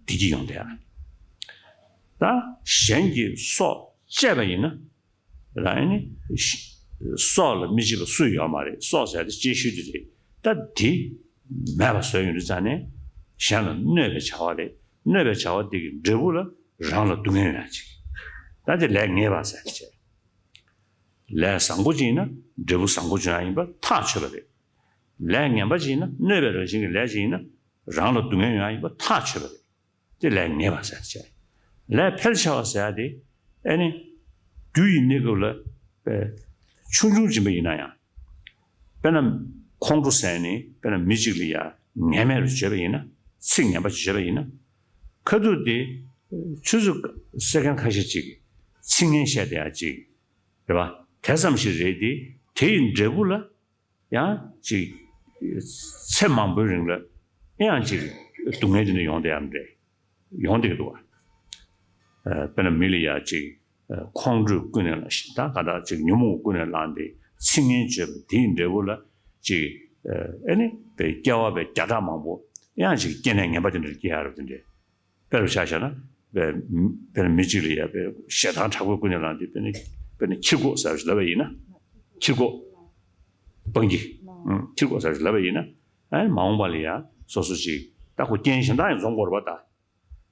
བདེ་སྐྱིད་ཡོང་བསྡད་ཡ། ད་གཞན་གྱི་སྲོག་བཅད་པ་ཡིན་ན། རང་ནི་སྲོག་ལ་མི་བརྗེད་པ་སུ་ཡོད་མ་རེད། སྲོག་ཟེར་དེ་གཅེས་ཤོས་དེ་རེད། ད་དེ་མེད་པ་བཟོས་ཡོང་དུས་ཙང་ནས་གཞན་ལ་གནོད་པའི་བྱ་བ་རེད། གནོད་པའི་བྱ་བ་དེ་གི་འབྲས་བུ་ལ་རང་ལ་སྡུག་བསྔལ་ཡོང་ཡ་ཅིག་ད་དེ་ལས་ངེས་པ་ཟེར་བྱས། ལས་བཟང་པོ་ཅིག་ཡིན་ན་འབྲས་བུ་བཟང་པོ་འབྱུང་ཡ་ཡིན་པ་ཐག་ཆོད་པ་རེད། ལས་ངན་པ་ཅིག་ཡིན་ན་གནོད་པའི་རང་བཞིན་གྱི་ལས་ཅིག་ཡིན་ན་རང་ལ་སྡུག་བསྔལ་ཡོང་ཡ་ཡིན་པ་ཐག་ཆོད་པ་རེད། དེ་ལས་ངན་པ་ཟེར་བྱས། ལས་འཕེལ་ཆེ་བ་ཟེར་ཡ་དེ་ཨེ་ནི་རྒྱུ་ཡི་གནས་སྐབས་ལ་ཆུང་ཆུང་ཅིག་ཡིན་པ་ཡིན་ན་ཡང་། དཔེར་ན། ཁོང་ཁྲོ་ཟེར་ནི་དཔེར་ན་མི་གཅིག་ལ་ཡ་ངན་སྨྲས་རུ་བརྗོད་པ་ཡིན་ན། ཚིག་ངན་པ་ཅིག་བརྗོད་པ་ཡིན་ན། ཁ་ཐུག་དེ་ཆུ་ཚོད་སེ་ཀན་ཁ་ཤས་ཅིག་ཚིག་ངན་བཤད་བསྡད་ཡ་ཅིག་རེད་པ། དེ་ཙམ་ཞིག་རེད་དེ། དེ་ཡི་འབྲས་བུ་ལ་ཡང་ཅིག་ཚེ་མང་པོའི་རིང་ལ་ཡང་ཅིག་སྡུག་བསྔལ་དེ་འདྲ་ཡོང་བསྡད་ཡ་རེད། ཡོང་བསྡད་ཀྱི་འདུག་བ། ཨ། དཔེར་ན་མི་ལ་ཡ་ཅིག་ཨ། ཁོང་ཁྲོས་ཀུན་ནས་ལངས་ཤིང་། ད་ག་ད་ཅིག་ཉོན་མོངས་ཀུན་ནས་ལངས་ཏེ་ཚིག་ངན་བརྗོད་པ་དེའི་འབྲས་བུ་ལ་ཅིག་ཨ། ཨེ་ནི་པའི་སྐྱེ་བ་པའི་བརྒྱ་ཕྲག་མང་པོ་ཡང་ཅིག་སྐྱེ་གནས་ངན་པ་དེ་འདྲ་སྐྱེ་ཡ་རབས་དེ་འདྲས། དཔེ་རུ་ཆ་བཞག་ན། པའི་དཔེར་ན་མི་གཅིག་ལ་ཡ་པའི་ཞེ་སྡང་དྲག་པོས་ཀུན་ནས་ལངས་ཏེ་དཔེར་ན་དཔེར་ན་ཁྱི་རྒོད་ཟེར་བ་ཞིག་ལབ་པ་ཡིན་ན། ཁྱི་རྒོད། སྤང་གི་ཁྱི་རྒོད་ཟེར་བ་ཞིག་ལབ་པ་ཡིན་ན། ཨེ། མ་འོངས་པ་ལ་ཡ་སོ་སོ་ཅིག་ད་ཁོ་རྐྱེན་གཞན་དག་ཡང་འཛོམས་དགོས་རེད་པ་ད།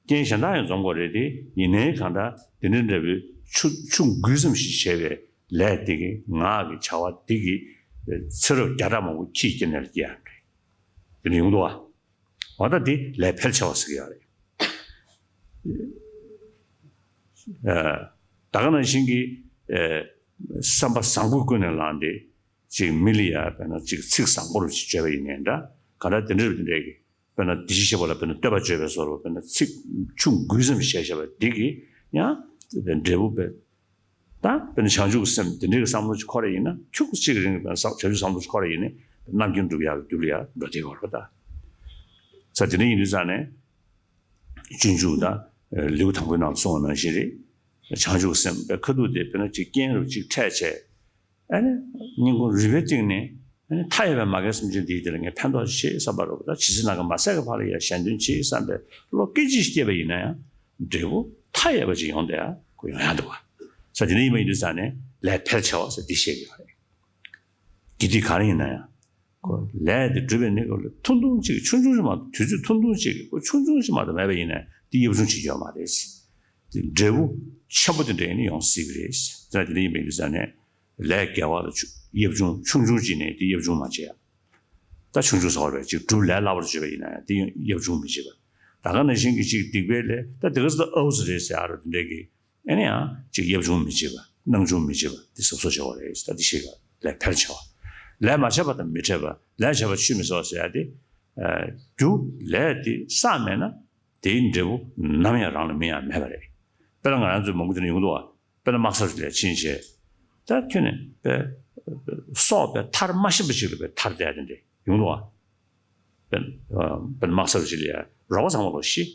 རྐྱེན་གཞན་དག་ཡང་འཛོམས་དགོས་རེད་དེ། ཡིན་ནའི་གང་ལྟར་དེ་འདྲ་འདྲ་བའི་ཆུ་ཆུ་འགུལ་ཙམ་ཞིག་བྱས་པའི་ལས་དེ་གིས། ངག་གི་བྱ་བ་དེ་གིས་ཚེ་རབས་བརྒྱ་ཕྲག་མང་པོ་ཁྱི་སྐྱེ་གནས་ལ་སྐྱེ་ཡ་རེད། དེ་འདྲ་ཡོང་འདུག་བ། འོ་ད་དེ་ལས་འཕེལ་ཆེ་བ་ཟེར་གྱི་ཡོད་རེད། ཨ། ད་ག་ནང་བཞིན་གྱི། ཨ། བསམ་པ་བཟང་པོ་ཀུན་ནས་ལངས་ཏེ་ཅིག་མི་ལ་ཡ་དཔེར་ན་ཅིག་ཚིག་བཟང་པོ་རུ་ཅིག་བརྗོད་པ་ཡིན་ནའི་འདྲ། ག་འདྲ་དེ་འདྲ་རུ་དེ་འདྲ་གི། དཔེར་ན་འདི་ཕྱི་ཤེས་པ་ལ་དཔེར་ན་བསྟོད་པ་བརྗོད་པའི་བཟོ་འདྲ། དཔེར་ན་ཚིག་ཆུ་འགུལ་ཙམ་བཤད་བཤད་པ་འདི་གིས་ཡང་འབྲས་བུ་དཔེ། ད་དཔེར་ན་བྱང་ཆུབ་ཀྱི་སེམས་དེ་འདྲའི་བསམ་བློ་ཅིག་འཁོར་བ་ཡིན་ན། ཁྱུག་ཅིག་གི་རིང་ལ་བྱང་ཆུབ་བསམ་བློ་ཅིག་འཁོར་བ་ཡིན་ན་རྣམ་མཁྱེན་འགྲུབ་ཡག་གི་རྒྱུ་ལ་ཡང་འགྲོ་བསྡད་ཀྱི་ཡོད་རེད་པ་ད། ས་དེ་འདྲ་ཡིན་དུས་ཙང་ནས། སྤྱོད་འཇུག་དང་ལེའུ་དང་པོའི་ནང་གསུངས་པ་ནང་བཞིན་རེད། བྱང་ཆུབ་སེམས་དཔའི་ཁ་ཐུག་དེ་དཔེར་ན་ཅིག་རྐྱེན་རུ་ཅིག་འཕྲད་བྱས། ཨ་ནི་སྙིང་ཁུང་རུས་པའི་གཏིང་ནས། ཨ་ནི་མཐའ་ཡས་པའི་མ་རྒན་སེམས་ཅན་འདིའི་དེ་ལ་ངས་ཕན་ཐོགས་ཤིག་བྱེད་བསམ་པ་རུ། ད་ཇི་སྲིད་ནམ་མཁའི་མ་ཟད་ཀྱི་བར་ལ་ཡང་གཞན་དོན་བྱེད་བསམ་པའི་བློ་སྐད་ཅིག་སྐྱེས་པ་ཡིན་ན་ཡང་། འབྲས་བུ་མཐའ་ཡས་པ་ཅིག་ཡོང་བསྡད་ཡ་ཁོ་ཡོང་ཡ་འདུག་བ། ས་དེ་འདྲ་ཡིན་པ་ཡིན་དུས་ཙང་ནས་ལས་འཕེལ་ཆེ་བ་ཟེར་འདི་བཤད་ཀྱི་ཡོད་རེད། དགེ་སྡིག་ག་རེ་ཡིན་ན་ཡང་། ཁོ་ལས་དེ་སྒྲུབ་པའི་གནས་སྐབས་ལ་ཐུང་ཐུང་ཅིག་ཆུང་ཆུང་ཅིག་མ་གཏོགས། དུས་ཚོད་ཐུང་ཐུང་ཅིག་ཁོ་ཆུང་ཆུང་ཅིག་མ་གཏོགས་མེད་པ་ཡིན་ན་དེ་ཡབ་ཆུང་བྱེད་རྒྱུ་ཡོད་མ་རེད། དེ་འབྲས་བུ་ཆེན་པོ་དེ་འདྲ་ཡིན་ན་ཡོང་སྲིད་པ་རེད། དེ་འདྲ་ཡིན་པ་ཡིན་དུས་ཙང་ནས་ལས་དགེ་བ་ལ་ཆུ་ཡབ་ཆུང་། ཆུང་ཆུང་ཅིག་ནས་དེ་ཡབ་ཆུང་མ་བྱེད་ཡ། ད་ཆུང་ཆུང་ཟེར་བ་རེད། ཅིག་སྒྲུབ་ལས་སླ་བར་བརྗོད་པ་ཡིན་ན་ཡང་དེ་ཡབ་ཆུང་མི་བྱེད་པ། ད་ག་ནང་བཞིན་གྱི་ཅིག་སྡིག་པའི་ལས། ད་དེ་ག་ཚོད་ཨའུ་ཙི་རེད་ཟེར་ཡ་རུ་དེ་འདྲ་གི། ཨེ་ནི་ཡང་ཅིག་ཡབ་ཆུང་མི་བྱེད་པ། སྣང་ཆུང་མི་བྱེད་པ། འདི་གཟབ་གཟབ་བྱེད་དགོས་རེད། ད་འདི་ཞིག་ལ་ལས་འཕེལ་ཆེ་བ། ལས་མ་བྱས་པ་དང་མི་འཕྲད་པ། ལས་བྱས་པ་ཆུད་མི་ཟ་བ་ཟེར་ཡ་དེ། ཨ། རྒྱུ་ལས་དེ་བསགས་མེད་ན་དེའི་འབྲས་བུ་ནམ་ཡང་རང་ལ་སྨིན་ཡ་མེད་པ་རེད། དཔེར་ན་ང་རང་ཚོའི་མང་པོ་དེ་ནས་ཡོང་གི་འདུག་བ། དཔེར་ན་དམག་ས་རུ་ལས་ཕྱིན་བྱས། ད་ཁྱོད་ནི་པའི་སྲོག་པའི་ཐར་མ་ཤེས་པ་ཅིག་ལ་པའི་ཐར་བསྡད་དེ་འདྲ་ཡོང་འདུག་བ། དཔེར་ན་དམག་ས་རུ་ཅིག་ལ་ཡ་རོགས་པ་ཚང་མ་ལོ་ཤི།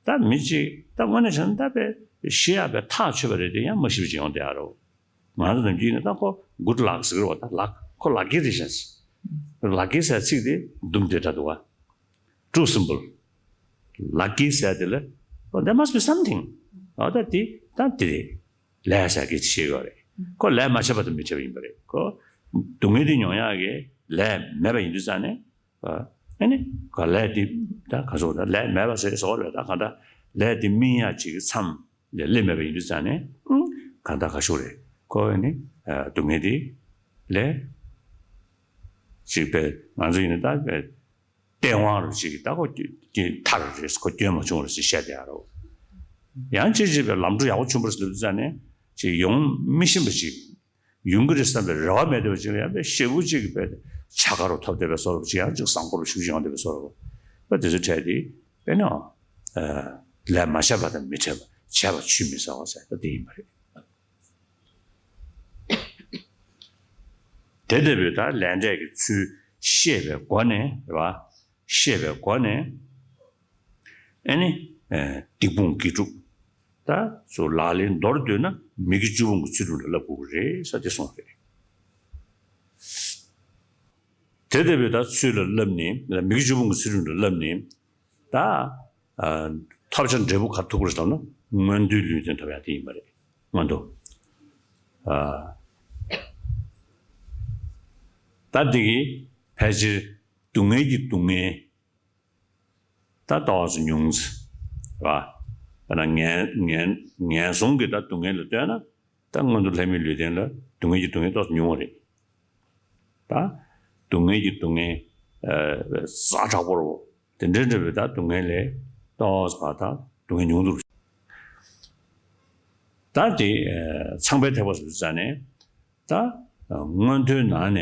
ད་མི་གཅིག་ད་དངོས་གནས་བྱས་ན་ད་པའི་ཤི་ཡག་པའི་ཐག་ཆོད་པ་རེད་དེ། ཡང་མ་ཤི་བ་ཅིག་ཡོང་བསྡད་ཡ་རོ། ང་ཚོ་ནམ་རྒྱུན་ཡིན་ན་ད་ཁོ་good luck ཟེར་གི་རེད་བ། ད་luck ཁོ་lucky ཟེར་བཞིན། lucky ཟེར་ཚིག་དེ་དུམ་བདེ་འདྲ་འདུག་བ། too simple. lucky ཟེར་དེ་ལ། Oh, there must be something. ཨ། ད་དེ་ད་དེ་རེད། ལས་ཟེར་གི་ཞིག་ཡོད་རེད། ཁོ་ལས་མ་བྱས་པ་དང་མི་བྱས་པ་ཡིན་པ་རེད། ཁོ་སྡུག་བསྔལ་དེ་མྱོང་ཡག་གི་ལས་མེད་པ་ཡིན་དུས་ཙང་ནས། ཨ་ནི་ག་ལས་དེ་ད་ག་ཚོད་ད་ལས་མེད་པ་ཟེར་བཟོ་རེད། ད་ག་ད་ལས་དེ་སྨིན་ཡག་ཅིག་གི་མཚམས་ལ་སླེབས་མེད་པ་ཡིན་དུས་ཙང་ནས། ཨང་། ག་ད་ག་ཞུ་རེད། ཁོ་ནི་ཨ་སྡུག་བསྔལ་དེ་ལས་ཅིག་པའི་ང་ཚོ་ཡིན་ན་ད་པའི་སྟེས་དབང་རུ་ཅིག་ད་ཁོ་སྐྱོན་ཐར་རེད། ཁོ་སྐྱོན་མ་བྱུང་རེད་ཟེར་བཤད་བསྡད་ཡ་རོ། ཡང་ཅིག་ཅིག་པའི་ལམ་འགྲོ་ཡག་པོ་བྱུང་བ་རེད་ཟེར་ལབ་དུས་ཙང་ནས་ཅིག་ཡོང་མི་ཤེས་པ་ཅིག་ཡོང་གི་རེད་བསམ་པའི་རེ་བ་མེད་བསྡད་པ་ཅིག་ལ་ཡང་པའི་ཞེ་པོ་ཅིག་གི་པའི་བྱ་དགའ་རུ་ཐོབ་བསྡད་པའི་བཟོ་འདྲ་ཅིག་ཡང་ཅིག་བཟང་པོ་རུ་ཤུགས་ཅིག་ཡོང་བསྡད་པའི་བཟོ་འདྲ། པ་དེ་ཚོའི་གྲས་དེ་དཔེར་ན། ཨ། ལས་མ་བྱས་པ་དང་མི་འཕྲད་པ། བྱས་པ་ཆུད་མི་ཟ་བ་ཟེར་ད་དེ་ཡིན་པ་རེད། དེ་ལྟ་བུའི་ད་ལས་འབྲས་ཀྱི་ཚུལ་ཤེས་པའི་སྒོ་ནས་རེད་བ། ཤེས་པའི་སྒོ་ནས། ཨེ་ནི། ཨེ། སྡིག་སྤོང་དགེ་སྒྲུབ་ད་ཚོ་ལག་ལེན་མདོར་བསྡུས་ན་མི་དགེ་བཅུ་སྤོང་གི་ཚུལ་ཁྲིམས་ལ་བསླབ་དགོས་ཀྱི་རེད་ཟེར་དེ་གསུངས་རེད། དེ་ལྟ་བུའི་ད་ཚུལ་ལ་བསླབས་ནས། མི་དགེ་བཅུ་སྤོང་གི་ཚུལ་ཁྲིམས་ལ་བསླབས་ནས། ད། ཨ། ཐོབ་བྱ་འབྲས་བུ་ག་ཐོབ་དགོས་རེད་ལབ་ན། མངོན་མཐོའི་ལུས་རྟེན་ཐོབ་ཡ་དེ་ཡིན་པ་རེད། མངོན་མཐོ། ཨ། ད་འདི་གིས་ཕལ་ཆེར་སྡུག་བསྔལ་གྱི་སྡུག་བསྔལ་ད་ལྟ་བ་ཚོ་ཉུང་ཙམ་རེད་བ། དཔེར་ན་ངན་ངན་ངན་སོང་གི་ད་སྡུག་བསྔལ་ལ་ལྟོས་ན། ད་སྔོན་དུ་ལྷ་མིའི་ལུས་རྟེན་ལ་སྡུག་བསྔལ་གྱི་སྡུག་བསྔལ་ཏོག་ཙམ་ཉུང་བ་རེད། ད་སྡུག་བསྔལ་གྱི་སྡུག་བསྔལ་ཨ་ཛ་དྲག་པོ་རེད་པ། དེ་འདྲའི་འདྲ་བའི་ད་སྡུག་བསྔལ་ལས་ཏོག་ཙམ་ཕར་ད་སྡུག་བསྔལ་ཉུང་དུ། ད་དེ་ཨ་ཚངས་པའི་ཐེག་པ་ཟེར་དུས་ཙ་ནས་ད་ཨ་མངོན་མཐོའི་ནང་ནས་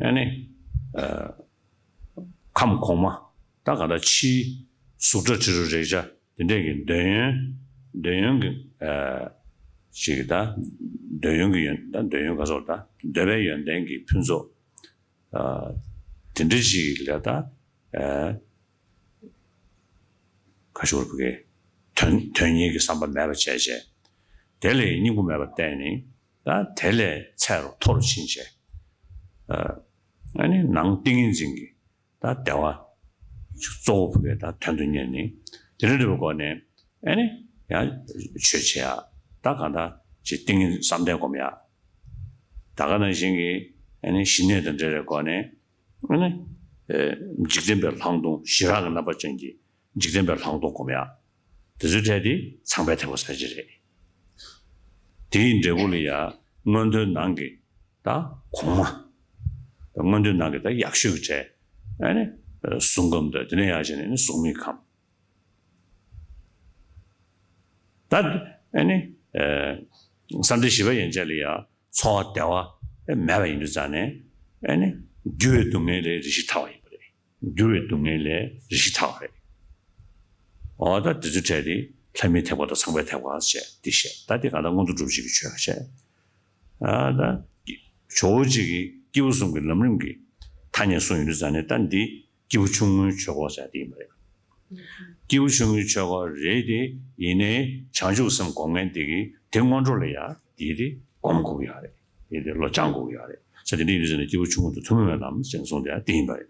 ཨ་ནི་ཨ་ཁམས་གོང་མ་ད་ག་ད་ཕྱིའི་གཟུགས་སྒྲ་དྲི་རོ་རེག་བྱ་དེ་འདྲས་ཀྱི་འདོད་ཡོན། འདོད་ཡོན་གྱི་ཨ་ཅིག་ད་འདོད་ཡོན་གྱི་ཡོན་ད་འདོད་ཡོན་ག་སོགས་ད་འདོད་པའི་ཡོན་ཏན་གྱི་ཕུན་ཚོགས་ཨ་དེ་འདྲ་ཞིག་ལ་ད་ཨ་ག་ཞུ་བར་བུ་གའི་དོན་དོན་གཉེར་གྱི་བསམ་པ་མེད་པ་བྱས་བྱས། དེ་ལས་སྙིང་པོ་མེད་པར་བལྟས་ནས་ད་དེ་ལས་ཚད་རུ་མཐོ་རུ་ཕྱིན་བྱས། ཨ་ནི་ནང་ཏིང་ངེ་འཛིན་གྱི་ད་བདེ་བ་གཙོ་བོ་བུ་གའི་ད་དོན་དུ་གཉེར་ནས་དེ་འདྲ་འདྲ་བའི་སྒོ་ནས་ཨ་ནི་ཡང་ཆོས་བྱེད་ཡ་ད་གང་ལྟར་ཅིག་ཏིང་ངེ་བསམ་གཏན་སྒོམ་ཡ། ད་ག་ནང་བཞིན་གྱི་ཨ་ནི་ཞི་གནས་དང་འབྲེལ་བའི་སྒོ་ནས་ཨ་ནི་ཨེ་འཇིག་རྟེན་པའི་ལྷག་མཐོང་ཞི་རགས་ཀྱི་རྣམ་པ་ཅན་གྱི་འཇིག་རྟེན་པའི་ལྷག་མཐོང་སྒོམ་ཡ། དེ་ཚོའི་གྲས་དེ་ཚངས་པའི་ཐེག་པ་ཟེར་གྱི་རེད། དེའི་འབྲས་བུ་ལ་ཡ་མངོན་མཐོའི་ནང་གི་ད་གོང་མ། ད་མངོན་མཐོའི་ནང་གི་ད་ཡག་ཤོས་ཀྱི་གྲས་ཨ་ནི་གཟུགས་ཁམས་དང་དེ་ནས་ཡར་བྱས་ནས་ནི་གཟུགས་མེད་ཁམས། ད་ཨ་ནི་ཨ་བསམ་གཏན་བཞི་པ་ཡན་ཆད་ལ་ཡ་ཚོར་བ་བདེ་བ་མེད་པ་ཡིན་དུས་ཙང་ནས་ཨ་ནི་འགྱུར་བའི་སྡུག་བསྔལ་ལས་རེ་ཞིག་ཐར་བ་ཡིན་པ་རེད། འགྱུར་བའི་སྡུག་བསྔལ་ལས་རེ་ཞིག་ཐར་བ་རེད། འོ་ད་དེ་ཚོའི་གྲས་དེ་ལྷ་མིའི་ཐེག་པ་དང་ཚངས་པའི་ཐེག་པ་བྱས་འདི་བཤད། ད་དེ་གང་ལྟར་མངོན་མཐོ་སྒྲུབ་བྱེད་ཀྱི་ཆོས་བཤད། ཨ་ད་ཇོ་བོ་རྗེ་གི་སྐྱེས་བུ་གསུམ་གྱི་ལམ་རིམ་གྱི་ཐ་སྙད་གསུངས་ཡོང་དུས་ཙང་ནས་ད་འདི་སྐྱེས་བུ་ཆུང་ངུའི་ཆོས་སྐོར་ཟེར་དེ་ཡིན་པ་རེད། སྐྱེས་བུ་ཆུང་ངུའི་ཆོས་སྐོར་རེད་དེ། ཡིན་ནའི་བྱང་ཆུབ་སེམས་སྒོམ་མཁན་དེ་གིས་དེ་སྔོན་འགྲོ་ལ་ཡ་དེ་དེ་སྒོམ་དགོས་ཀྱི་ཡོད་རེད། དེ་དེ་བློ་སྦྱང་དགོས་ཀྱི་ཡོད་རེད་ཟེར། དེ་འདྲ་ཡིན་དུས་ཙང་ནས་སྐྱེས་བུ་ཆུང་ངུ་དང་ཐུན་མོང་བའི་ལམ་ཟེར་ནས་གསུངས་དེ་དེ་ཡིན་པ་རེད།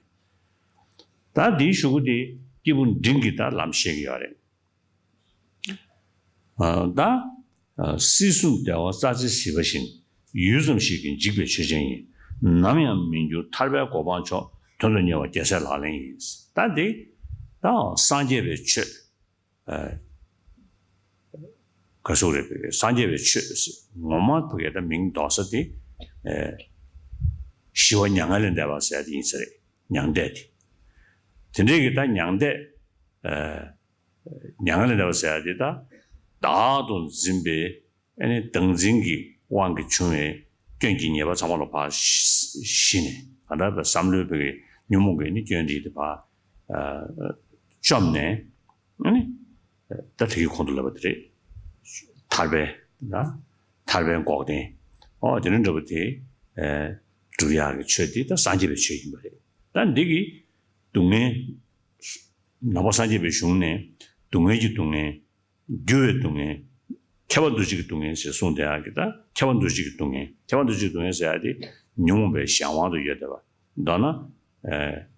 ད་འདིའི་གཞུག་གུ་དེ་སྐྱེས་བུ་འབྲིང་གི་ད་ལམ་བཤད་ཀྱི་ཡོད་རེད། ཨ་ད་ཨ་སྲིད་གསུམ་བདེ་བ་རྩ་བྱེད་གཟིགས་པ་བཞིན། ཡུད་ཙམ་ཞིག་གིས་འཇིག་པའི་ཆོས་ཅན་ཡིན། ནམ་ཡང་མི་འགྱུར་ཐར་པའི་གོ་འཕང་མཆོག། དོན་དུ་གཉེར་བ་རྒྱལ་སྲས་ལག་ལེན་ཡིན། ད་འདི་ད་སངས་རྒྱས་པའི་ཆོས། ཨ་ག་ཟེར་རེད། སངས་རྒྱས་པའི་ཆོས་ངོ་མ་བོད་སྐད་ད་མིང་འདོགས་ས་དེ་ཨ་ཞི་བ་མྱ་ངན་ལས་འདས་པ་ཟེར་ཡ་དེ་ཡིན་ས་རེད། མྱང་འདས་དེ། དེ་འདྲའི་གི་ད་མྱང་འདས་ཨ་མྱ་ངན་ལས་འདས་པ་ཟེར་ཡ་དེ་ད་བདག་ཏུ་འཛིན་པའི་ཨ་ནི་བདག་འཛིན་གྱི་དབང་གིས་བྱུང་བའི་སྐྱོན་གྱི་ཉེས་པ་ཚང་མ་ལ་ཕར་ཞི་ཞི་ནས། གང་ལྟར་བསམ་བློའི་བོད་ཀྱི་ཉོན་མོངས་ཀྱི་ནི་སྐྱོན་དེ་དེ་ཕར་ཨ་བཅོམ་ནས། ཨ་ནི་ད་དེ་གི་གོང་དུ་ལབ་པ་དེ་རེད། ཐར་པའི་ད་ཐར་པའི་འགོག་བདེན། ཨོ་དེ་འདྲ་འདྲ་པོ་དེ་ཨེ་སྒྲུབ་ཡག་གི་ཆོས་དེ་ད་སངས་རྒྱས་པའི་ཆོས་ཡིན་པ་རེད། ད་འདི་གི་སྡུག་བསྔལ་ནང་པ་སངས་རྒྱས་པའི་གཞུང་ནས་སྡུག་བསྔལ་གྱི་སྡུག་བསྔལ། འགྱུར་བའི་སྡུག་བསྔལ། ཁྱབ་པ་འདུ་བྱེད་ཀྱི་སྡུག་བསྔལ་ཞེས་གསུངས་བསྡད་ཡག་གི་ད་ཁྱབ་པ་འདུ་བྱེད་ཀྱི་སྡུག་བསྔལ། ཁྱབ་པ་འདུ་བྱེད་ཀྱི་སྡུག་བསྔལ་ཟེར་ཡག་དེ་ཉོན་མོངས་པའི་གཞན་དབང་དུ་ཡོད་བསྡད་པ། མདོར་ན་ཨེ་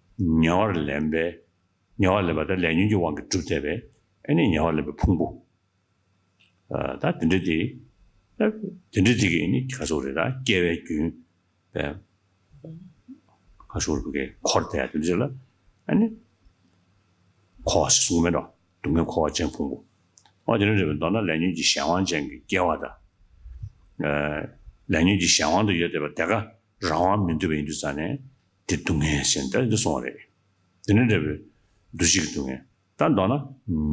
ཉེ་བར་ལེན་པའི་ཉེ་བར་ལེན་པ་དང་ལས་ཉོན་གྱི་དབང་གིས་གྲུབ་བསྡད་པའི་ཨ་ནི་ཉེ་བར་ལེན་པའི་ཕུང་པོ། ཨ་ད་དེ་འདྲ་དེ་ད་དེ་འདྲ་དེ་གི་ཨ་ནི་ག་ཟེར་རེད། ད་སྐྱེ་བའི་རྒྱུན་པའི་ག་ཟེར་རེད། འཁོར་དེ་དེ་འདྲ་ལ་ཨ་ནི་འཁོར་བ་ཞེས་གསུངས་མེད་འགྲོ། སྡུག་བསྔལ་འཁོར་བ་ཅན་ཕུང་པོ། ཨོ་དེ་འདྲ་རེད་པས། མདོར་ན་ལས་ཉོན་གྱི་གཞན་དབང་ཅན་གྱི་སྐྱེ་བ་དང་། ཨ་ལས་ཉོན་གྱི་གཞན་དབང་དུ་ཡོད་བསྡད་པ་དེ་ག་རང་དབང་མི་འདུས་པ་ཡིན་དུས་ཙང་ནས་དེ་སྡུག་བསྔལ་ཟེར་ནས་ད་འདི་གསུངས་པ་རེད། དེ་ནས་འདྲ་བའི་འདུ་བྱེད་ཀྱི་སྡུག་བསྔལ། ད་མདོར་ན་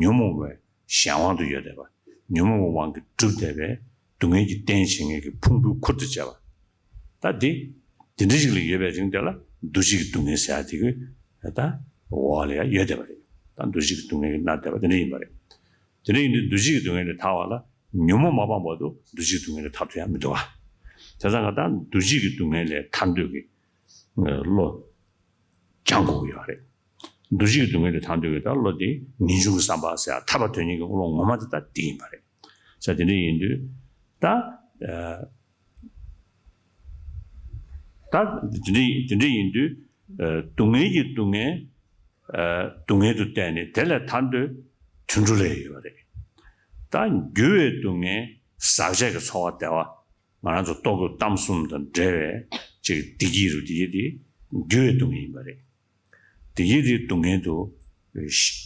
ཉོན་མོངས་པའི་གཞན་དབང་དུ་ཡོད་བསྡད་པ། ཉོན་མོངས་པའི་དབང་གིས་གྲུབ་བསྡད་པའི་སྡུག་བསྔལ་གྱི་རྟེན་བྱེད་མཁན་གྱི་ཕུང་པོའི་ཁུར་དུ་བྱས་པ། ད་འདི་དེ་འདྲ་ཞིག་ལ་ཡོད་པའི་རིང་དེ་ལ་འདུ་བྱེད་ཀྱི་སྡུག་བསྔལ་ཟེར་ཡ་དེ་གི་ད་འོག་ལ་ཡང་ཡོད་བསྡད་པ་རེད། ད་འདུ་བྱེད་ཀྱི་སྡུག་བསྔལ་གྱིས་མནར་བསྡད་པ་དེ་འདྲ་ཡིན་པ་རེད། དེ་འདྲ་ཡིན་དུས་འདུ་བྱེད་ཀྱི་སྡུག་བསྔལ་ལས་ཐར་བ་ལ་ཉོན་མོངས་མ་སྤངས་བར་དུ་འདུ་བྱེད་ཀྱི་སྡུག་བསྔལ་ལས་ཐར་ཐུབ་ཡ་མི་འདུག་ག། བྱས་ཙང་ང་ད་འདུ་བྱེད་ཀྱི་སྡུག་བསྔལ་ལས་ཐར་འདོད་ཀྱི་བློ་སྦྱང་དགོས་ཀྱི་ཡོད་རེད། འདུ་བྱེད་ཀྱི་སྡུག་བསྔལ་ལས་ཐར་འདོད་ཀྱི་ད་བློ་དེ་ངེས་འབྱུང་གི་བསམ་པ་ཟེར་ཡ་ཐར་པ་དོན་གཉེར་གྱི་བློ་ངོ་མ་དེ་ད་དེ་ཡིན་པ་རེད། ཟེར་དེ་འདྲ་ཡིན་དུས་ད་ཨ་ད་དེ་འདྲ་དེ་འདྲ་ཡིན་དུས་ཨ་སྡུག་བསྔལ་གྱི་སྡུག་བསྔལ་ཨ་སྡུག་བསྔལ་དུ་བལྟས་ནས་དེ་ལས་ཐར་འདོད་དུད་འགྲོ་ལས་ཡོད་པ་རེད། ད་འགྱུར་བའི་སྡུག་བསྔལ་ཟག་བཅས་ཀྱི་ཚོར་བ་བདེ་བ། ང་རང་ཚོ་རྟོག་གེའུ་གཏམ་གསུམ་དང་འབྲེལ་བའི་ཅིག་བདེ་སྐྱིད་རུ་བདེ་སྐྱིད་དེ་འགྱུར་བའི་སྡུག་བསྔལ་ཡིན་པ་རེད། བདེ་སྐྱིད་དེ་སྡུག་བསྔལ་དུ་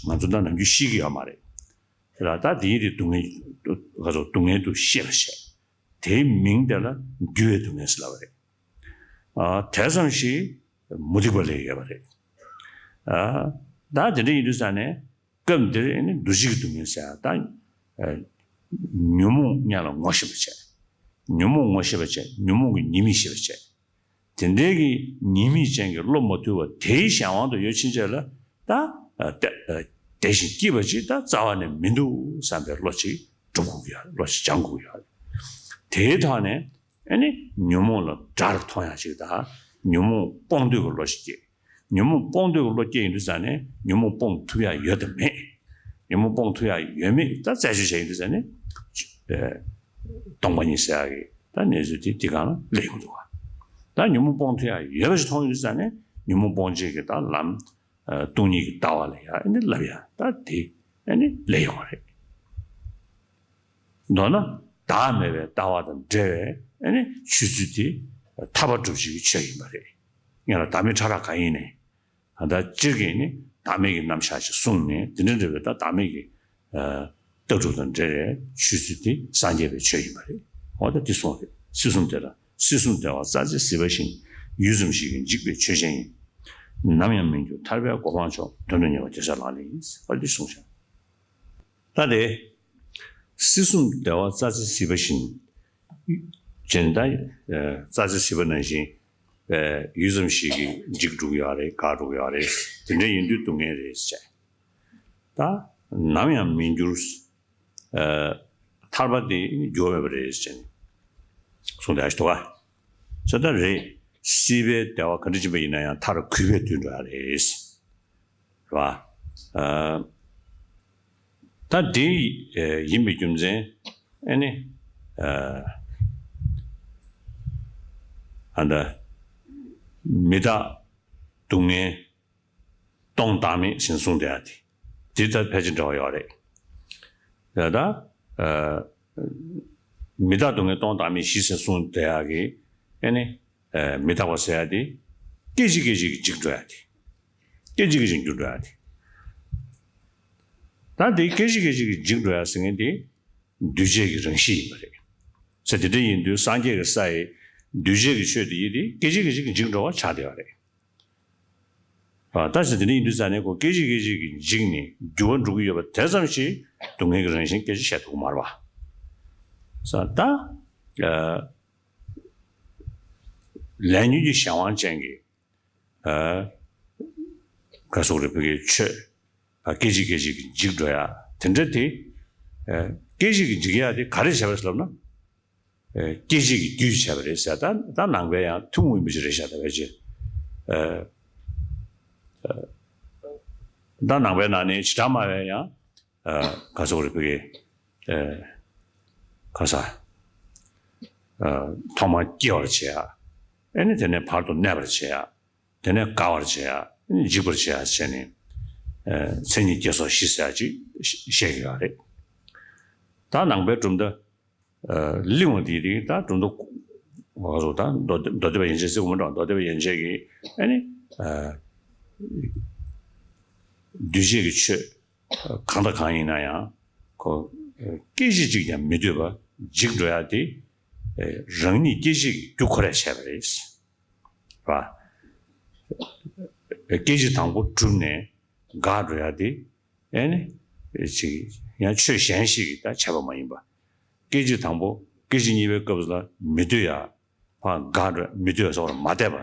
ང་ཚོ་ད་ནམ་རྒྱུན་ཤེས་ཀྱི་ཡོད་མ་རེད། དེ་ལ་ད་བདེ་སྐྱིད་དེ་སྡུག་བསྔལ་ག་ཚོད་སྡུག་བསྔལ་དུ་ཤེས་པ་བྱས། དེའི་མིང་དེ་ལ་འགྱུར་བའི་སྡུག་བསྔལ་ཟེར་ལབ་པ་རེད། ཨ། དེ་ཙམ་ཞིག་མུ་སྟེགས་པ་ལ་ཡོད་པ་རེད། ཨ། ད་དེ་འདྲ་ཡིན་དུས་ཙང་ནས། སྐབས་འདིར་ཨ་ནི་འདུ་བྱེད་ཀྱི་སྡུག་བསྔལ་ཟེར་ཡ་ད། ཨ། ཉོན་མོངས་དམྱལ་ལ་ངོ་ཤེས་པ་བྱས། ཉོན་མོངས་ངོ་ཤེས་པ་བྱས། ཉོན་མོངས་ཀྱི་ཉེས་དམིགས་ཤེས་པ་བྱས། དེ་འདྲའི་གི་ཉེས་དམིགས་ཅན་གྱི་བློ་མ་ཐུལ་བ་དེའི་གཞན་དབང་དུ་ཡོད་ཕྱིན་ཆད་ལ་ད། ཨ། དེ། ཨ། དེ་བཞིན་སྐྱིད་པ་ཅིག་ད་རྩ་བ་ནས་མི་འདུག་བསམ་པའི་བློ་ཅིག་སྒྲུབ་དགོས་ཀྱི་ཡོད་རེད། བློ་ཅིག་སྦྱང་དགོས་ཀྱི་ཡོད་རེད། དེའི་ཐོག་ནས་ཨ་ནི་ཉོན་མོངས་ལ་དགྲར་མཐོང་ཡ་ཅིག་དང་ཉོན་མོངས་སྤོང་འདོད་ཀྱི་བློ་ཞིག་སྐྱེས། ཉོན་མོངས་སྤོང་འདོད་ཀྱི་བློ་སྐྱེས་ཡིན་དུས་ཙང་ནས་ཉོན་མོངས་སྤོང་ཐུབ་ཡ་ཡོད་དམ་མེད། ཉོན་མོངས་སྤོང་ཐུབ་ཡ་ཡོད་མེད་ད་རྩད་གཅོད་བྱས་ཡིན་དུས་ཙང་ནས། ཨ། སྟོང་པ་ཉིད་ཟེར་ཡ་གི་ད་གནས་ཚུལ་དེ་འདི་སྒང་ལ་སླེབས་ཡོང་འདུག་བ། ད་ཉོན་མོངས་སྤོང་ཐུབ་ཡ་ཡོད་པ་ཞིག་མཐོང་ཡོང་དུས་ཙང་ནས་ཉོན་མོངས་སྤོང་བྱེད་ཀྱི་ད་ལམ། ཨ། སྟོང་ཉིད་ཀྱི་ལྟ་བ་ལ་ཡ་ཨ་ནི་ལབ་ཡ་ད་དེ་ཨ་ནི་སླེབས་ཡོང་བ་རེད། མདོར་ན་བདག་མེད་པའི་ལྟ་བ་དང་འབྲེལ་བའི་ཨ་ནི་ཆོས་ཚུལ་དེ་ཐར་པ་སྒྲུབ་བྱེད་ཀྱི་ཆོས་ཡིན་པ་རེད། སྔོན་ལ་བདག་མེད་ཕྲ་རགས་གང་ཡིན་ནའི། ད་ལྟ་སྤྱིར་གྱིས་ནི་བདག་མེད་ཀྱི་རྣམ་གཞག་ཅིག་གསུངས་ནས་དེ་འདྲ་འདྲ་བའི་ད་བདག་མེད་ཀྱི། ཨ། ལྟ་གྲུབ་དང་འབྲེལ་བའི་ཆོས་ཚུལ་དེ་སངས་རྒྱས་པའི་ཆོས་ཡིན་པ་རེད། འོ་ད་འདི་གསུངས་རེད། སྲིད་གསུམ་དེ་ལ་སྲིད་གསུམ་བདེ་བ་རྩ་བྱེད་སྲིད་པ་བཞིན། ཡུད་ཙམ་ཞིག་གིས་འཇིག་པའི་ཆོས་ཅན་ཡིན། ནམ་ཡང་མི་འགྱུར་ཐར་པའི་གོ་འཕང་མཆོག། དོན་དུ་གཉེར་བ་དེ་ཚེ་ལག་ལེན་ཡིན། ཨ། འདི་གསུངས་ཤག་ད་དེ། སྲིད་གསུམ་བདེ་བ་རྩ་བྱེད་སྲིད་པ་བཞིན། ཅེས་ད། ཨ། རྩ་བྱེད་སྲིད་པ་ནང་བཞིན། ཨ། ཡུད་ཙམ་ཞིག་གིས་འཇིག་འགྲོ་གི་ཡོད་རེད། འགག་འགྲོ་གི་ཡོད་རེད། དེ་འདྲ་ཡིན་དུས་སྡུག་བསྔལ་རེད་ཟེར། ད་ནམ་ཡང་མི་འགྱུར། ཨ། ཐར་པ་དེ་འགྱུར་བ་མེད་པ་རེད་ཟེར་ནས་གསུངས་བསྡད་ཡ་ཞིག་འདུག་ག་ཟེར་ད་རེད། སྲིད་པའི་བདེ་བ་ག་འདྲ་ཅིག་ཡིན་ན་ཡང་མཐར་གུད་པས་བསྡུས་འགྲོ་ཡ་རེད། རེད་བ། ཨ། ད་དེ་ཡིན་པའི་རྒྱུ་མཚན་ཨ་ནི། ཨ། ཨ། ད་མི་རྟག་སྡུག་བསྔལ་སྟོང་བདག་མེད་ཟེར་གསུངས་བསྡད་ཡ་དེ། དེ་ད་ཕལ་ཆེར་འདྲ་བ་ཡོད་རེད། ད་ལྟ། ཨ། མི་རྟག་སྡུག་བསྔལ་སྟོང་བདག་མེད་བཞི་ཟེར་གསུངས་བསྡད་ཡ་གི་ཨ་ནི། ཨ། མི་རྟག་པ་ཟེར་ཡ་དེ། སྐད་ཅིག་སྐད་ཅིག་གིས་འཇིག་འགྲོ་ཡ་དེ། སྐད་ཅིག་སྐད་ཅིག་འགྱུར་འགྲོ་ཡ་དེ། ད་དེ་སྐད་ཅིག་སྐད་ཅིག་གིས་འཇིག་འགྲོ་ཡ་ཟེར་མཁན་དེ། འདུས་བྱས་ཀྱི་རང་བཞིན་ཡིན་པ་རེད། ས་དེ་འདྲ་ཡིན་དུས་སངས་རྒྱས་ཀྱི་ས་ཡི་འདུས་བྱས་ཀྱི་ཆོས་དེ་ཡིན་དེ་སྐད་ཅིག་སྐད་ཅིག་གིས་འཇིག་འགྲོ་བ་ཆགས་བསྡད་པ་རེད། ཨ། ད་ཆ་དེ་འདྲ་ཡིན་དུས་ཙང་ནས་ཁོ་སྐད་ཅིག་སྐད་ཅིག་གིས་འཇིག་ནས་འགྱུར་བ་འགྲོ་གི་ཡོད་པ་དེ་ཙམ་ཞིག་སྡུག་བསྔལ་གྱི་རང་བཞིན་སྐད་ཅིག་བཤད་ཐུབ་ཀྱི་མ་རེད་པ། ས་ད། ཨ། ལས་ཉོན་གྱི་གཞན་དབང་ཅན་གྱི། ཨ། ག་སོགས་རེ་བོད་ཀྱི་ཆོས། ཨ། སྐད་ཅིག་སྐད་ཅིག་གིས་འཇིག་འགྲོ་ཡ་དེ་འདྲ་དེ། ཨ། སྐད་ཅིག་གིས་འཇིག་ཡ་དེ་ག་རེ་བྱས་པ་རེད་ལབ་ན། ཨ། སྐད་ཅིག་གི་རྒྱུས་བྱས་པ་རེད་ཟེར། ད་ད་ནང་པའི་ཡང་ཐུན་མོང་མ་ཡིན་པ་ཞིག་རེད་ཤག་ད་བས་ཅི། ཨ། ཨ། ད་ནང་པའི་ནང་ནས་བྱེ་བྲག་སྨྲ་བའི་ཡང་། ཨ། ག་སོགས་རེ་བོད་ཀྱི། ཨ། ག་ས། ཨ། ཐོག་མར་སྐྱེ་བར་བྱེད་ཡ། ཨ་ནི་དེ་ནས་བར་དུ་གནས་པར་བྱེད་ཡ། དེ་ནས་འགག་པར་བྱེད་ཡ། འཇིག་པར་བྱེད་ཡ་བྱས་ནས། ཨ། མཚན་ཉིད་བརྒྱད་སོགས་བཞི་ཟེར་ཡ་ཅིག་བཤད་ཀྱི་ཡོད་རེད། ད་ནང་པའི་གྲུབ་མཐའ། ཨ། གླེང་བ་འདི་རིགས་ད་གྲུབ་མཐའ། ང་ཚོ་ད་མདོ་མདོ་སྡེ་པ་ཡན་ཆད་ཟེར་གྱི་མི་འདུག་མདོ་སྡེ་པ་ཡན་ཆད་ཀྱིས་ཨ་ནི། ཨ། འདུས་བྱས་ཀྱི་ཆོས་གང་དང་གང་ཡིན་ན་ཡང་ཁོ་སྐད་ཅིག་གཅིག་ཀྱང་མི་སྡོད་པ་འཇིག་འགྲོ་ཡ་དེ་རང་ཉིད་སྐད་ཅིག་གི་རྒྱུ་ཁོ་རས་བྱས་པ་རེད། རེད་པ། སྐད་ཅིག་དང་པོ་གྲུབ་ནས་འགག་འགྲོ་ཡ་དེ་ཨེ་ནི་ཅིག་ཡང་ཆོས་གཞན་ཞིག་གིས་ད་བྱས་པ་མ་ཡིན་པ། སྐད་ཅིག་དང་པོ་སྐད་ཅིག་གཉིས་པའི་སྐབས་ལ་མི་སྡོད་ཡ། ཕར་འགག་འགྲོ་མི་སྡོད་ཡ་སོགས་ལ་མ་བལྟས་པ།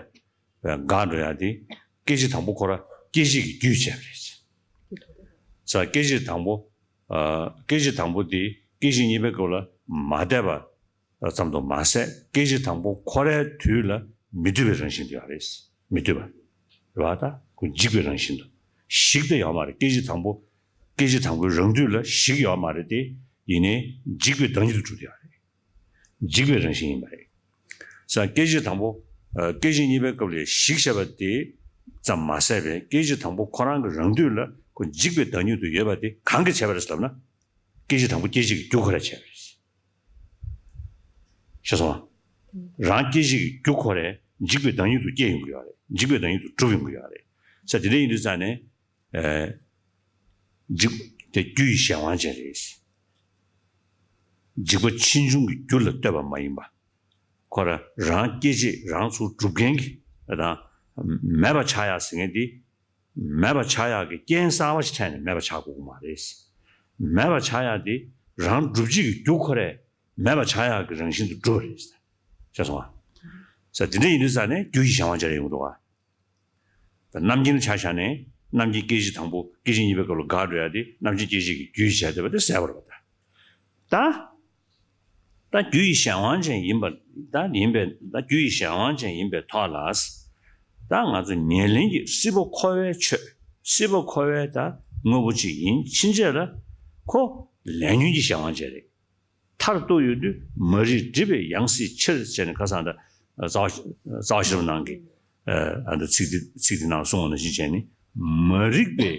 འགག་འགྲོ་ཡ་དེ་སྐད་ཅིག་དང་པོ་ཁོ་ར་སྐད་ཅིག་གིས་བརྒྱུད་བྱས་པ་རེད། ས་སྐད་ཅིག་དང་པོ། ཨ། སྐད་ཅིག་དང་པོ་དེ་སྐད་ཅིག་གཉིས་པའི་སྐབས་ལ་མ་བལྟས་པ་ཙམ་དུ་མ་ཟད། སྐད་ཅིག་དང་པོ་ཁོ་རའི་དུས་ལ་མི་སྡོད་པའི་རང་བཞིན་དེ་ཡོད་རེད། མི་སྡོད་པ། རེད་པ། ད་ཁོ་འཇིག་པའི་རང་བཞིན་དུ། ཞིག་སྟེ་ཡོད་མ་རེད། སྐད་ཅིག་དང་པོ། སྐད་ཅིག་དང་པོའི་རང་དུས་ལ་ཞིག་ཡོད་མ་རེད་དེ། ཡིན་ནའི་འཇིག་པའི་བདག་ཉིད་དུ་གྲུབ་བསྡད་ཡོད་རེད། འཇིག་པའི་རང་བཞིན་ཡིན་པ་རེད། ས་སྐད་ཅིག་དང་པོ། ཨ། སྐད་ཅིག་གཉིས་པའི་སྐབས་ལ་ཞིག་བྱས་པ་དེ་ཙམ་མ་ཟད་པའི་སྐད་ཅིག་དང་པོ་ཁོ་རང་གི་རང་དུས་ལ་ཁོ་འཇིག་པའི་བདག་ཉིད་དུ་ཡོད་པ་དེ་གང་གིས་བྱས་པ་རེད་ལབ་ན། སྐད་ཅིག་དང་པོ་སྐད་ཅིག་གི་རྒྱུ་ཁོ་རས་བྱས་པ་རེད། ཤེས་སོང་ང་། རང་སྐད་ཅིག་གི་རྒྱུ་ཁོ་རས་འཇིག་པའི་བདག་ཉིད་དུ་སྐྱེ་ཡོང་གི་ཡོད་རེད། འཇིག་པའི་བདག་ཉིད་དུ་གྲུབ་ཡོང་གི་ཡོད་རེད། ས་དེ་འདྲ་ཡིན་དུས་ཙང་ནས། ཨ། འཇིག་དེ་རྒྱུ་ཡི་གཞན་དབང་ཅན་རེད། འཇིག་པ་ཕྱིས་འབྱུང་གི་རྒྱུ་ལ་ལྟོས་པ་མ་ཡིན་པ། ཁོ་རང་རང་སྐྱེ་མཆེད་རང་ཚུར་སྒྲུབ་མཁན་གྱི་དང་། མེད་པ་ཆགས་ཡག་ཟེར་མཁན་དེ། མེད་པ་ཆགས་ཡག་གི་རྐྱེན་གསར་པ་ཞིག་འཕྲད་ནས་མེད་པ་ཆགས་དགོས་ཀྱི་མ་རེད། མེད་པ་ཆགས་ཡག་དེ་རང་སྒྲུབ་བྱེད་ཀྱི་རྒྱུ་ཁོ་རས་མེད་པ་ཆགས་ཡག་གི་རང་བཞིན་དུ་གྲུབ་པ་རེད། ཤེས་སོང་ང་། ས་དེ་འདྲ་ཡིན་དུས་ཙང་ནས་རྒྱུ་ཡི་གཞན་དབང་ཅན་རེད་ཡོང་གི་འདུག་ག་ད་རྣམ་མཁྱེན་ཆ་བཞག་ནས་རྣམ་མཁྱེན་སྐྱེ་མཆེད་དང་པོ་སྐྱེ་མཆེད་གཉིས་པའི་སྐབས་ལ་འགག་འགྲོ་ཡ་དེ་རྣམ་མཁྱེན་སྐྱེ་མཆེད་ཀྱི་རྒྱུ་ཡི་བྱས་བསྡད་པ་དེ་ཟད་པ་རེད་པ། ད་ད་རྒྱུ་ཡི་གཞན་དབང་ཅན་ཡིན་པ། ད་ཡིན་པའི་ད་རྒྱུ་ཡི་གཞན་དབང་ཅན་ཡིན་པའི་ཐོག་ལ། ད་ང་ཚོ་ཉེར་ལེན་གྱི་སྲིད་པ་འཁོར་བའི་ཆོས། སྲིད་པ་འཁོར་བའི་ད་དངོས་པོ་གཅིག་ཡིན་ཕྱིན་ཆད་ལ་ཁོ་ལས་ཉོན་གྱི་གཞན་དབང་ཅན་རེད། མཐར་གཏུགས་ཡོང་དུས་མ་རིག་སྒྲིབ་པའི་ཡང་སྲིད་ཕྱིར་བྱས་ནས་ཁ་སང་ད་རྩ་བ་རྩ་བ་ཤེས་རབ་ནང་གི་ཨ་ད་ཚིག་འདི་ཚིག་འདི་ནང་གསུངས་པ་ནང་བཞིན་བྱས་ནས་མ་རིག་པའི་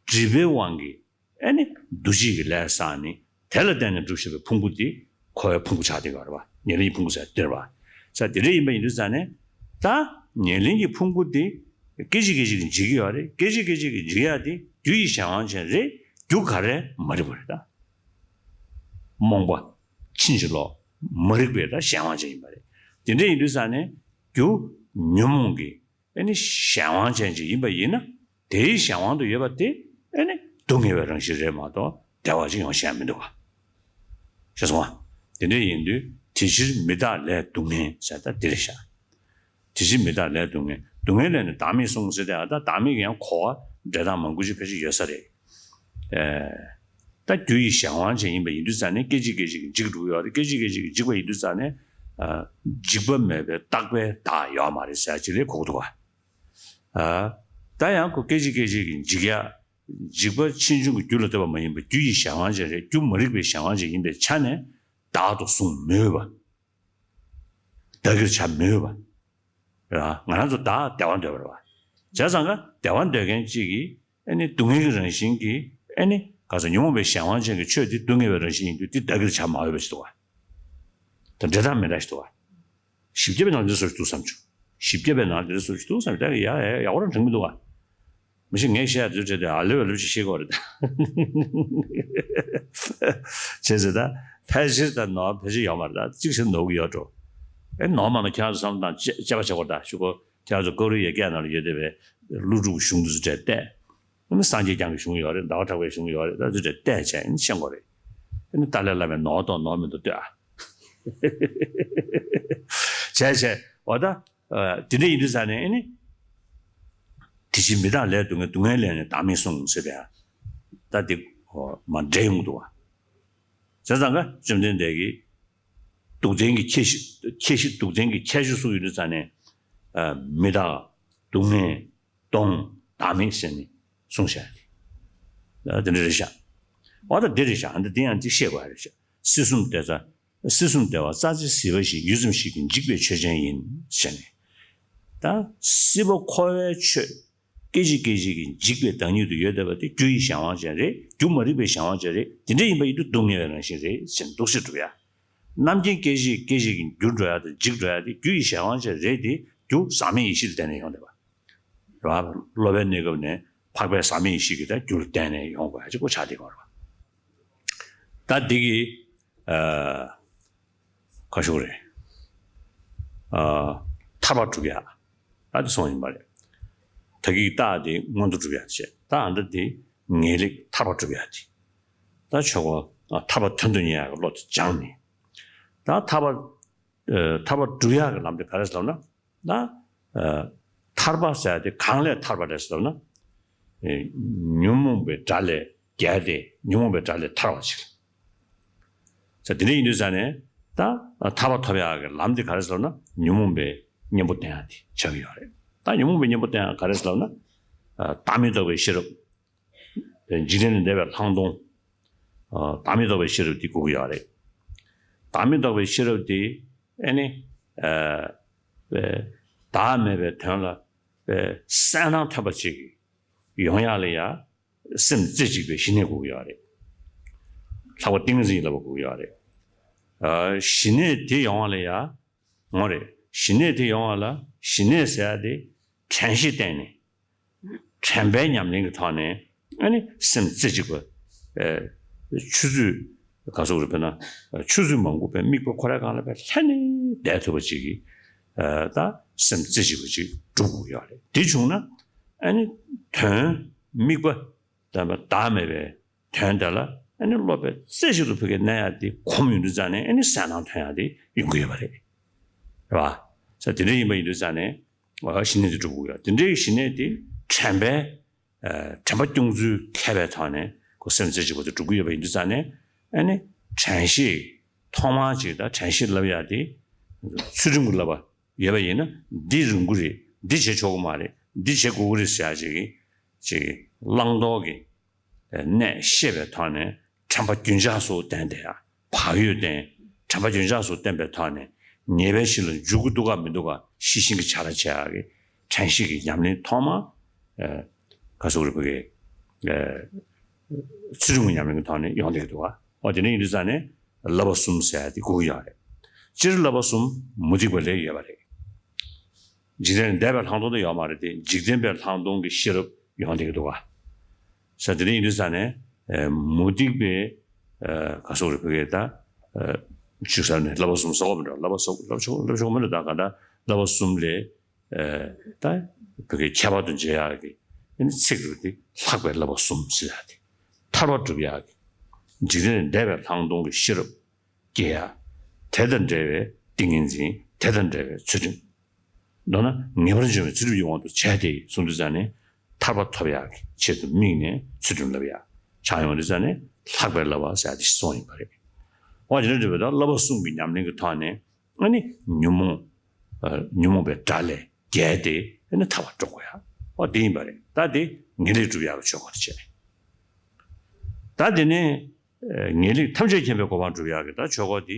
སྒྲིབ་པའི་དབང་གིས་ཨ་ནི་འདུ་བྱེད་ཀྱི་ལས་བསགས་ནས་དེ་ལ་བརྟེན་ནས་གྲུབ་བཞག་པའི་ཕུང་པོ་དེ་འཁོར་བའི་ཕུང་པོ་ཆགས་བསྡད་ཡོད་རེད་པ། ཉེར་ལེན་གྱི་ཕུང་པོ་ཟེར་དེ་རེད་པ། ས་དེ་འདྲ་ཡིན་པ་ཡིན་དུས་ཙང་ནས་ད་ཉེར་ལེན་གྱི་ཕུང་པོ་དེ་སྐད་ཅིག་སྐད་ཅིག་གིས་འཇིག་གི་ཡོད་རེད། སྐད་ཅིག་སྐད་ཅིག་གིས་འཇིག་ཡ་དེ་རྒྱུ་ཡི་གཞན་དབང་ཅན་རེད། རྒྱུ་ག་རེ་མ་རིག་པ་རེད་ད། རྨོངས་པ། ཕྱིན་ཅི་ལོག་མ་རིག་པའི་ད་གཞན་དབང་ཅན་ཡིན་པ་རེད། དེ་འདྲ་ཡིན་དུས་ཙང་ནས་རྒྱུ་ཉོན་མོངས་ཀྱི་ཨ་ནི་གཞན་དབང་ཅན་ཅིག་ཡིན་པ་ཡིན་ན། དེའི་གཞན་དབང་དུ་ཡོད་པ་དེ་ཨ་ནི་སྡུག་བསྔལ་བའི་རང་བཞིན་རེད་མ་གཏོགས་བདེ་བ་ཅིག་ཡོང་བཞིན་མི་འདུག་ག་ཤེས་སོང་ང་། དེ་འདྲ་ཡིན་དུས་དེ་ཕྱིར་མི་རྟག་ལས་སྡུག་བསྔལ་ཟེར་ད་འདི་རེད་ཤག་དེ་ཕྱིར་མི་རྟག་ལས་སྡུག་བསྔལ། སྡུག་བསྔལ་ལས་ནི་བདག་མེད་གསུངས་ཟེར་ཏེ། ཨ་ད་བདག་མེད་ཀྱི་ཡང་གོ་བ་འགྲེལ་སྟངས་མང་པོ་ཅིག་ཕལ་ཆེར་ཡོད་ས་རེད། ཨེ། ད་རྒྱུ་ཡི་གཞན་དབང་ཅན་ཡིན་པ་ཡིན་དུས་ཙང་ནས་སྐད་ཅིག་སྐད་ཅིག་གིས་འཇིག་འགྲོ་གི་ཡོད་རེད། སྐད་ཅིག་སྐད་ཅིག་གིས་འཇིག་པ་ཡིན་དུས་ཙང་ནས་ཨ་འཇིག་པ་མེད་པའི་རྟག་པའི་བདག་ཡོད་མ་རེད་ཟེར་ཅིག་ལས་གོ་གི་འདུག་ག་ཨ། ད་ཡང་ཁོ་སྐད་ཅིག་སྐད་ཅིག་གིས་འཇིག་ཡ། འཇིག་པ་ཕྱིས་འབྱུང་གི་རྒྱུ་ལ་ལྟོས་པ་མ་ཡིན་པར་རྒྱུ་ཡི་གཞན་དབང་ཅན་རེད། རྒྱུ་མ་རིག་པའི་གཞན་དབང་ཅན་ཡིན་པའི་ཆ་ནས་བདག་ཏུ་བཟུང་མི་འོས་པ། བདག་གིར་བྱ་མི་འོས་པ། ར། ང་རང་ཚོ་བདག་བདེ་བ་འདོད་པ་རེད་པ། བྱས་ཙང་ཀ་བདེ་བ་འདོད་མཁན་གཅིག་གིས་ཨ་ནི་སྡུག་བསྔལ་གྱི་རང་བཞིན་གྱིས་ཨ་ནི་ག་ཚོད་ཉོན་མོངས་པའི་གཞན་དབང་ཅན་གྱི་ཆོས་འདི་སྡུག་བསྔལ་བའི་རང་བཞིན་ཡིན་དུས་འདི་བདག་གིར་བྱ་མ་འོས་པ་ཞིག་འདུག་ག་ད་འགྲེལ་སྟངས་མི་འདྲ་ཞིག་འདུག་ག་བཞི་བརྒྱ་པའི་ནང་འདི་སོར་ཞིག་འདུག་བསམ་བྱུང་། བཞི་བརྒྱ་པའི་ནང་འདི་སོར་ཞིག་འདུག་བསམ་བྱུང་། ད་ཡ་ཡ་ཡག་པོ་རང་དྲན་མི་འདུག་ག་མི་ཤེས། ངས་བཤད་ཡ་དུས་བྲེལ་ཏེ་ཨ་ལེ་བ་ལེ་ཞིག་བཤད་དགོས་རེད་ད། བྱས་ཙང་ད་ཕལ་ཆེར་ད་ནོར་ཕལ་ཆེར་ཡོད་མ་རེད། ད་གཅིག་བྱས་ནོར་གྱི་ཡོད་འགྲོ། ཨེ་ནོར་མ་ནོར་ཁྱེད་རང་ཚོ་བསམ་བློ་བཏང་དཔྱད་པ་བྱེད་དགོས་རེད་ད། ཞུ་གོ་ཁྱེད་རང་ཚོ་ཀ་རུ་ཡ་སྐད་ནང་ལ་ཡོད་བསྡད་པའི་ཀླུ་སྒྲུབ་གཞུང་འདི་ཚོ་བྲལ་བལྟས། ཨ་ནི་སངས་རྒྱས་བསྐྱངས་ཀྱི་གཞུང་ཡོད་རེད། ཟླ་བ་གྲགས་པའི་གཞུང་ཡོད་རེད། ད་དེ་ཚོ་བལྟས་བྱས་ཨ་ནི་ཤེས་དགོས་རེད། ཨ་ནི་ཏཱ་ལའི་བླ་མས་ནོར་གཏོང་ནོར་མི་འདུག་ལྟོས་ཨ། བྱས་བྱས་འོ་ད་དེ་འདྲ་ཡིན་དུས་ཙང་ནས་ཨ་ནི་དེ་ཕྱིར་མི་རྟག་ལས་སྡུག་བསྔལ། སྡུག་བསྔལ་ལས་ནི་བདག་མེད་གསུངས་ཟེར་བས་ད་དེ་མ་འདྲེས་ཡོང་གི་འདུག་བ། བྱས་ཙང་ཀ་བཅོམ་ལྡན་འདས་ཀྱིས་སྡུག་བདེན་གྱི་ཁྱད་གཞི། ཁྱད་གཞི་སྡུག་བདེན་གྱི་ཁྱད་གཞི་གསུངས་ཡོང་དུས་ཙང་ནས་མི་རྟག་སྡུག་བསྔལ། སྟོང་། བདག་མེད་ཟེར་ནས་གསུངས་བཞག་སྟེ། དེ་འདྲ་རེད་བཞག་འོ་ད་འདི་རེད་བཞག་འདི་འདི་ཡང་འདི་ཤེས་དགོས་རེད་བཞག་སྲིད་གསུམ་བདེ་རྩ། སྲིད་གསུམ་བདེ་བ་རྩ་ཆེ་གཟིར་བ་ཞིག་ཡུད་ཙམ་ཞིག་ཏུ་འཇིག་པའི་ཆོས་ཅན་ཡིན་ཟེར་ནས། ད་སྲིད་པ་འཁོར་བའི་ཆོས་སྐད་ཅིག་སྐད་ཅིག་གིས་འཇིག་པའི་བདག་ཉིད་དུ་ཡོད་བསྡད་པ་དེ་རྒྱུ་ཡི་གཞན་དབང་ཅན་རེད། རྒྱུ་མ་རིག་པའི་གཞན་དབང་ཅན་རེད། དེ་འདྲ་ཡིན་པ་ཡིན་དུས་སྡུག་བསྔལ་བའི་རང་བཞིན་རེད་ཟེར་འདུག་སེ་སྒྲུབ་ཡ། རྣམ་མཁྱེན་སྐད་ཅིག་སྐད་ཅིག་གིས་འགྱུར་འགྲོ་ཡ་དང་འཇིག་འགྲོ་ཡ་དེ་རྒྱུ་ཡི་གཞན་དབང་ཅན་རེད་དེ། རྒྱུ་ཟག་མེད་ཡེ་ཤེས་ལ་བརྟེན་ནས་ཡོང་བསྡད་པ། རེད་བ། སློབ་པའི་གནས་སྐབས་ནས་འཕགས་པའི་ཟག་མེད་ཡེ་ཤེས་ཀྱི་ད་རྒྱུ་ལ་བརྟེན་ནས་ཡོང་དགོས་ཡ་ཅིག་པོ་ཆགས་བསྡད་ཀྱི་ཡོད་རེད་བ། ད་འདི་གི་ཨ་ཁ་ཤུག་རེད། ཨ་ཐར་པ་སྒྲུབ་ཡ། ད་འདི་སོང་ཡིན་པ་རེད། ད་གི་རྟགས་འདི་མངོན་མཐོ་སྒྲུབ་ཡ་བྱས། ད་ཨ་འདྲ་འདི་ངེས་ལེགས་ཐར་པ་སྒྲུབ་ཡ་འདི། ད་ཆོས་སྐོར་ཨ་ཐར་པ་དོན་དུ་གཉེར་ཡ་གི་བློ་དེ་སྦྱངས་ནས། ད་ཐར་པ་ཨ་ཐར་པ་སྒྲུབ་ཡ་གི་ལམ་དེ་ག་རེ་ཟེར་ལབ་ན། ད་ཨ་ཐར་པ་ཟེར་ཡ་དེ་གང་ལས་ཐར་པ་རེད་ཟེར་ལབ་ན། ཨེ་ཉོན་མོངས་པའི་དགྲ་ལས་རྒྱལ་ཏེ་ཉོན་མོངས་པའི་དགྲ་ལས་ཐར་བ་ཞིག་ལ། ས་དེ་འདྲ་ཡིན་དུས་ས་ནས་ད་ཐར་པ་ཐོབ་ཡག་གི་ལམ་དེ་ག་རེ་ཟེར་ན། ཉོན་མོངས་པའི་གཉེན་པོ་བསྟེན་ཡག་དེ་ཆགས་ཀྱི་ཡོད་རེད། ད་ཉོན་མོངས་པའི་གཉེན་པོ་བསྟེན་ཡག་ག་རེ་ཟེར་ལབ་ན། ཨ་བདག་མེད་རྟོགས་པའི་ཤེས་རབ། འཇིག་རྟེན་ལས་འདས་པའི་ལྷག་མཐོང་། ཨ་བདག་མེད་རྟོགས་པའི་ཤེས་རབ་དེ་དགོས་ཀྱི་ཡོད་རེད། བདག་མེད་རྟོགས་པའི་ཤེས་རབ་དེ་ཨ་ནི་ཨ་བདག་མེད་པའི་དོན་ལ་གསལ་སྣང་ཐོན་པ་ཅིག་ཡོང་ཡག་ལ་ཡ། སེམས་རྩེ་གཅིག་པའི་ཞི་གནས་དགོས་ཀྱི་ཡོད་རེད། ལྷག་པར་ཏིང་ངེ་འཛིན་ལབ་པ་དགོས་ཀྱི་ཡོད་རེད། ཨ་ཞི་གནས་དེ་ཡོང་བ་ལ་ཡ། ངོ་རེད། ཞི་གནས་དེ་ཡོང་བ་ལ་ཞི་གནས་ཟེར་ཡ་དེ་དྲན་ཤེས་བསྟེན་ནས། དྲན་པའི་ཉམས་ལེན་གྱི་ཐོག་ནས་ཨ་ནི་སེམས་རྩེ་གཅིག་པ། ཨེ་ཆུ་ཚོད་ ག་ཟེར་དགོས་རེད། དཔེར་ན་ཆུ་ཚོད་མང་པོ་དཔེ་དམིགས་པ་ཁོ་རའི་སྒང་ལ་དཔེ་ལྷན་ནེ་བསྡད་ཐུབ་པ་ཅིག་གིས་ད་སེམས་རྩེ་གཅིག་པ་ཅིག་སྒྲུབ་དགོས་ཡོད་རེད། དེ་བྱུང་ན་ཨ་ནི་དོན་དམིགས་པ་དང་བདག་མེད་པའི་དོན་དེ་ལ་ཨ་ནི་བློ་དཔེ་རྩེ་གཅིག་ཏུ་ཕ་གིར་གནས་ཡག་དེ་གོམས་ཡོང་དུས་ཙང་ནས་ཨ་ནི་གསལ་སྣང་ཐོན་ཡག་དེ་ཡོང་གི་ཡོད་པ་རེད། རེད་བ། ས་དེ་འདྲ་ཡིན་པ་ཡིན་དུས་ཙང་ནས་ཞི་གནས་དེ་སྒྲུབ་དགོས་ཡོད། དེ་འདྲའི་ཞི་གནས་དེ་དྲན་པའི་དྲན་པ་སྐྱོང་ཚུལ་མཁས་པའི་ཐོག་ནས་ཁོ་སེམས་རྩེ་གཅིག་པ་དེ་སྒྲུབ་ཀྱི་ཡོད་པ་ཡིན་དུས་ཙང་ནས་ཨ་ནི་དྲན་ཤེས་ཐོག་མར་ཅིག་ད་དྲན་ཤེས་ལབ་ཡག་དེ་ཚུལ་ཁྲིམས་ཀྱི་བསླབ་པ་ཡོད་པ་ཡིན་ན་འདི་རུང་གི་རེད། འདི་བྱེད་ཆོག་གི་མ་རེད། འདི་བྱེད་དགོས་ཀྱི་རེད་ཟེར་ཡག་ཅིག་ཅིག་བླང་དོར་གྱི་གནས་ཤེས་པའི་ཐོག་ནས་དྲན་པ་རྒྱུན་ཆགས་སུ་བསྟེན་ཏེ་ཡ་བག་ཡོད་བསྟེན། དྲན་པ་རྒྱུན་ཆགས་སུ་བསྟེན་པའི་ཐོག་ནས་ཉེས་པའི་གཞི་ལ་འཇུག་གི་འདུག་ག་མི་འདུག་ག་ཤེས་བཞིན་གྱི་བྱ་ར་བྱེད་ཡག་གི་དྲན་ཤེས་ཀྱི་ཉམས་ལེན་ཐོག་མ་ག་ཟེར་དགོས་རེད། ཕ་གི་ཚུལ་ཁྲིམས་ཀྱི་ཉམས་ལེན་གྱི་ཐོག་ནས་ཡོང་བསྡད་ཀྱི་འདུག་ག་འོ་དེ་འདྲ་ཡིན་དུས་ཙང་ནས་བསླབ་པ་གསུམ་ཟེར་ཡག་དེ་དགོས་ཀྱི་ཡོད་རེད། སྤྱིར་བསླབ་པ་གསུམ་མུ་སྟེགས་པ་ལ་ཡོད་པ་རེད། འཇིག་རྟེན་འདས་པའི་ལྷག་མཐོང་དུ་ཡོད་མ་རེད་དེ། འཇིག་རྟེན་པའི་ལྷག་མཐོང་གི་ཤེས་རབ་ཡོང་བསྡད་ཀྱི་འདུག་ག་ས་དེ་འདྲ་ཡིན་དུས་ཙང་ནས་མུ་སྟེགས་པའི་ག་ཟེར་དགོས་རེད། ཕ་གི་ད་ཅིག་ཟེར་ནས་བསླབ་པ་གསུམ་ཟེར་བ་མི་འདྲ། བསླབ་པ་ཟེར་བསླབ་ཆོག་བསླབ་ཆོག་མི་འདྲ། ད་ག་ད་བསླབ་པ་གསུམ་ལས་ད་ཕ་གི་ཁྱད་པར་དུ་འབྱེད་ཡག་གི་ཨ་ནི་ཚིག་རུ་དེ་ལྷག་པའི་བསླབ་པ་གསུམ་ཟེར་ཡག་དེ་ཐར་པ་སྒྲུབ་ཡག་གི་འཇིག་རྟེན་འདས་པའི་ལྷག་མཐོང་གི་ཤེས་རབ་སྐྱེ་ཡ། དེ་དང་འབྲེལ་བའི་ཏིང་ངེ་འཛིན། དེ་དང་འབྲེལ་བའི་ཚུལ་ཁྲིམས། མདོར་ན་ངེས་པར་འབྱུང་བའི་ཚུལ་ཁྲིམས་ཀྱི་དབང་དུ་བྱས་ཏེ་གསུངས་དུས་ཙང་ནས་ཐར་པ་ཐོབ་ཡག་གི་ཆེད་དུ་དམིགས་ནས་ཚུལ་ཁྲིམས་བསླབ་ཡག་ཆགས་ཡོང་དུས་ཙང་ནས་ལྷག་པའི་བསླབ་པ་ཟེར་ཡག་དེ་གསུངས་ཡིན་པ་རེད། འོ་དེ་འདྲ་འདྲ་བའི་ད་བསླབ་པ་གསུམ་གྱི་ཉམས་ལེན་གྱི་ཐོག་ནས་ཨ་ནི་ཉོན་མོངས་ཉོན་མོངས་པའི་དགྲ་ལས་རྒྱལ་ཏེ་ཨ་ནི་ཐར་པ་འགྲོ་དགོས་ཡག་འོ་དེ་ཡིན་པ་རེད། ད་དེ་ངེས་ལེགས་སྒྲུབ་ཡག་གི་ཆོས་སྐོར་དེ་བྱས། ད་དེ་ནས་ངེས་ལེགས་ཐམས་ཅད་མཁྱེན་པའི་གོ་འཕང་སྒྲུབ་ཡག་གི་ད་ཆོས་སྐོར་དེ་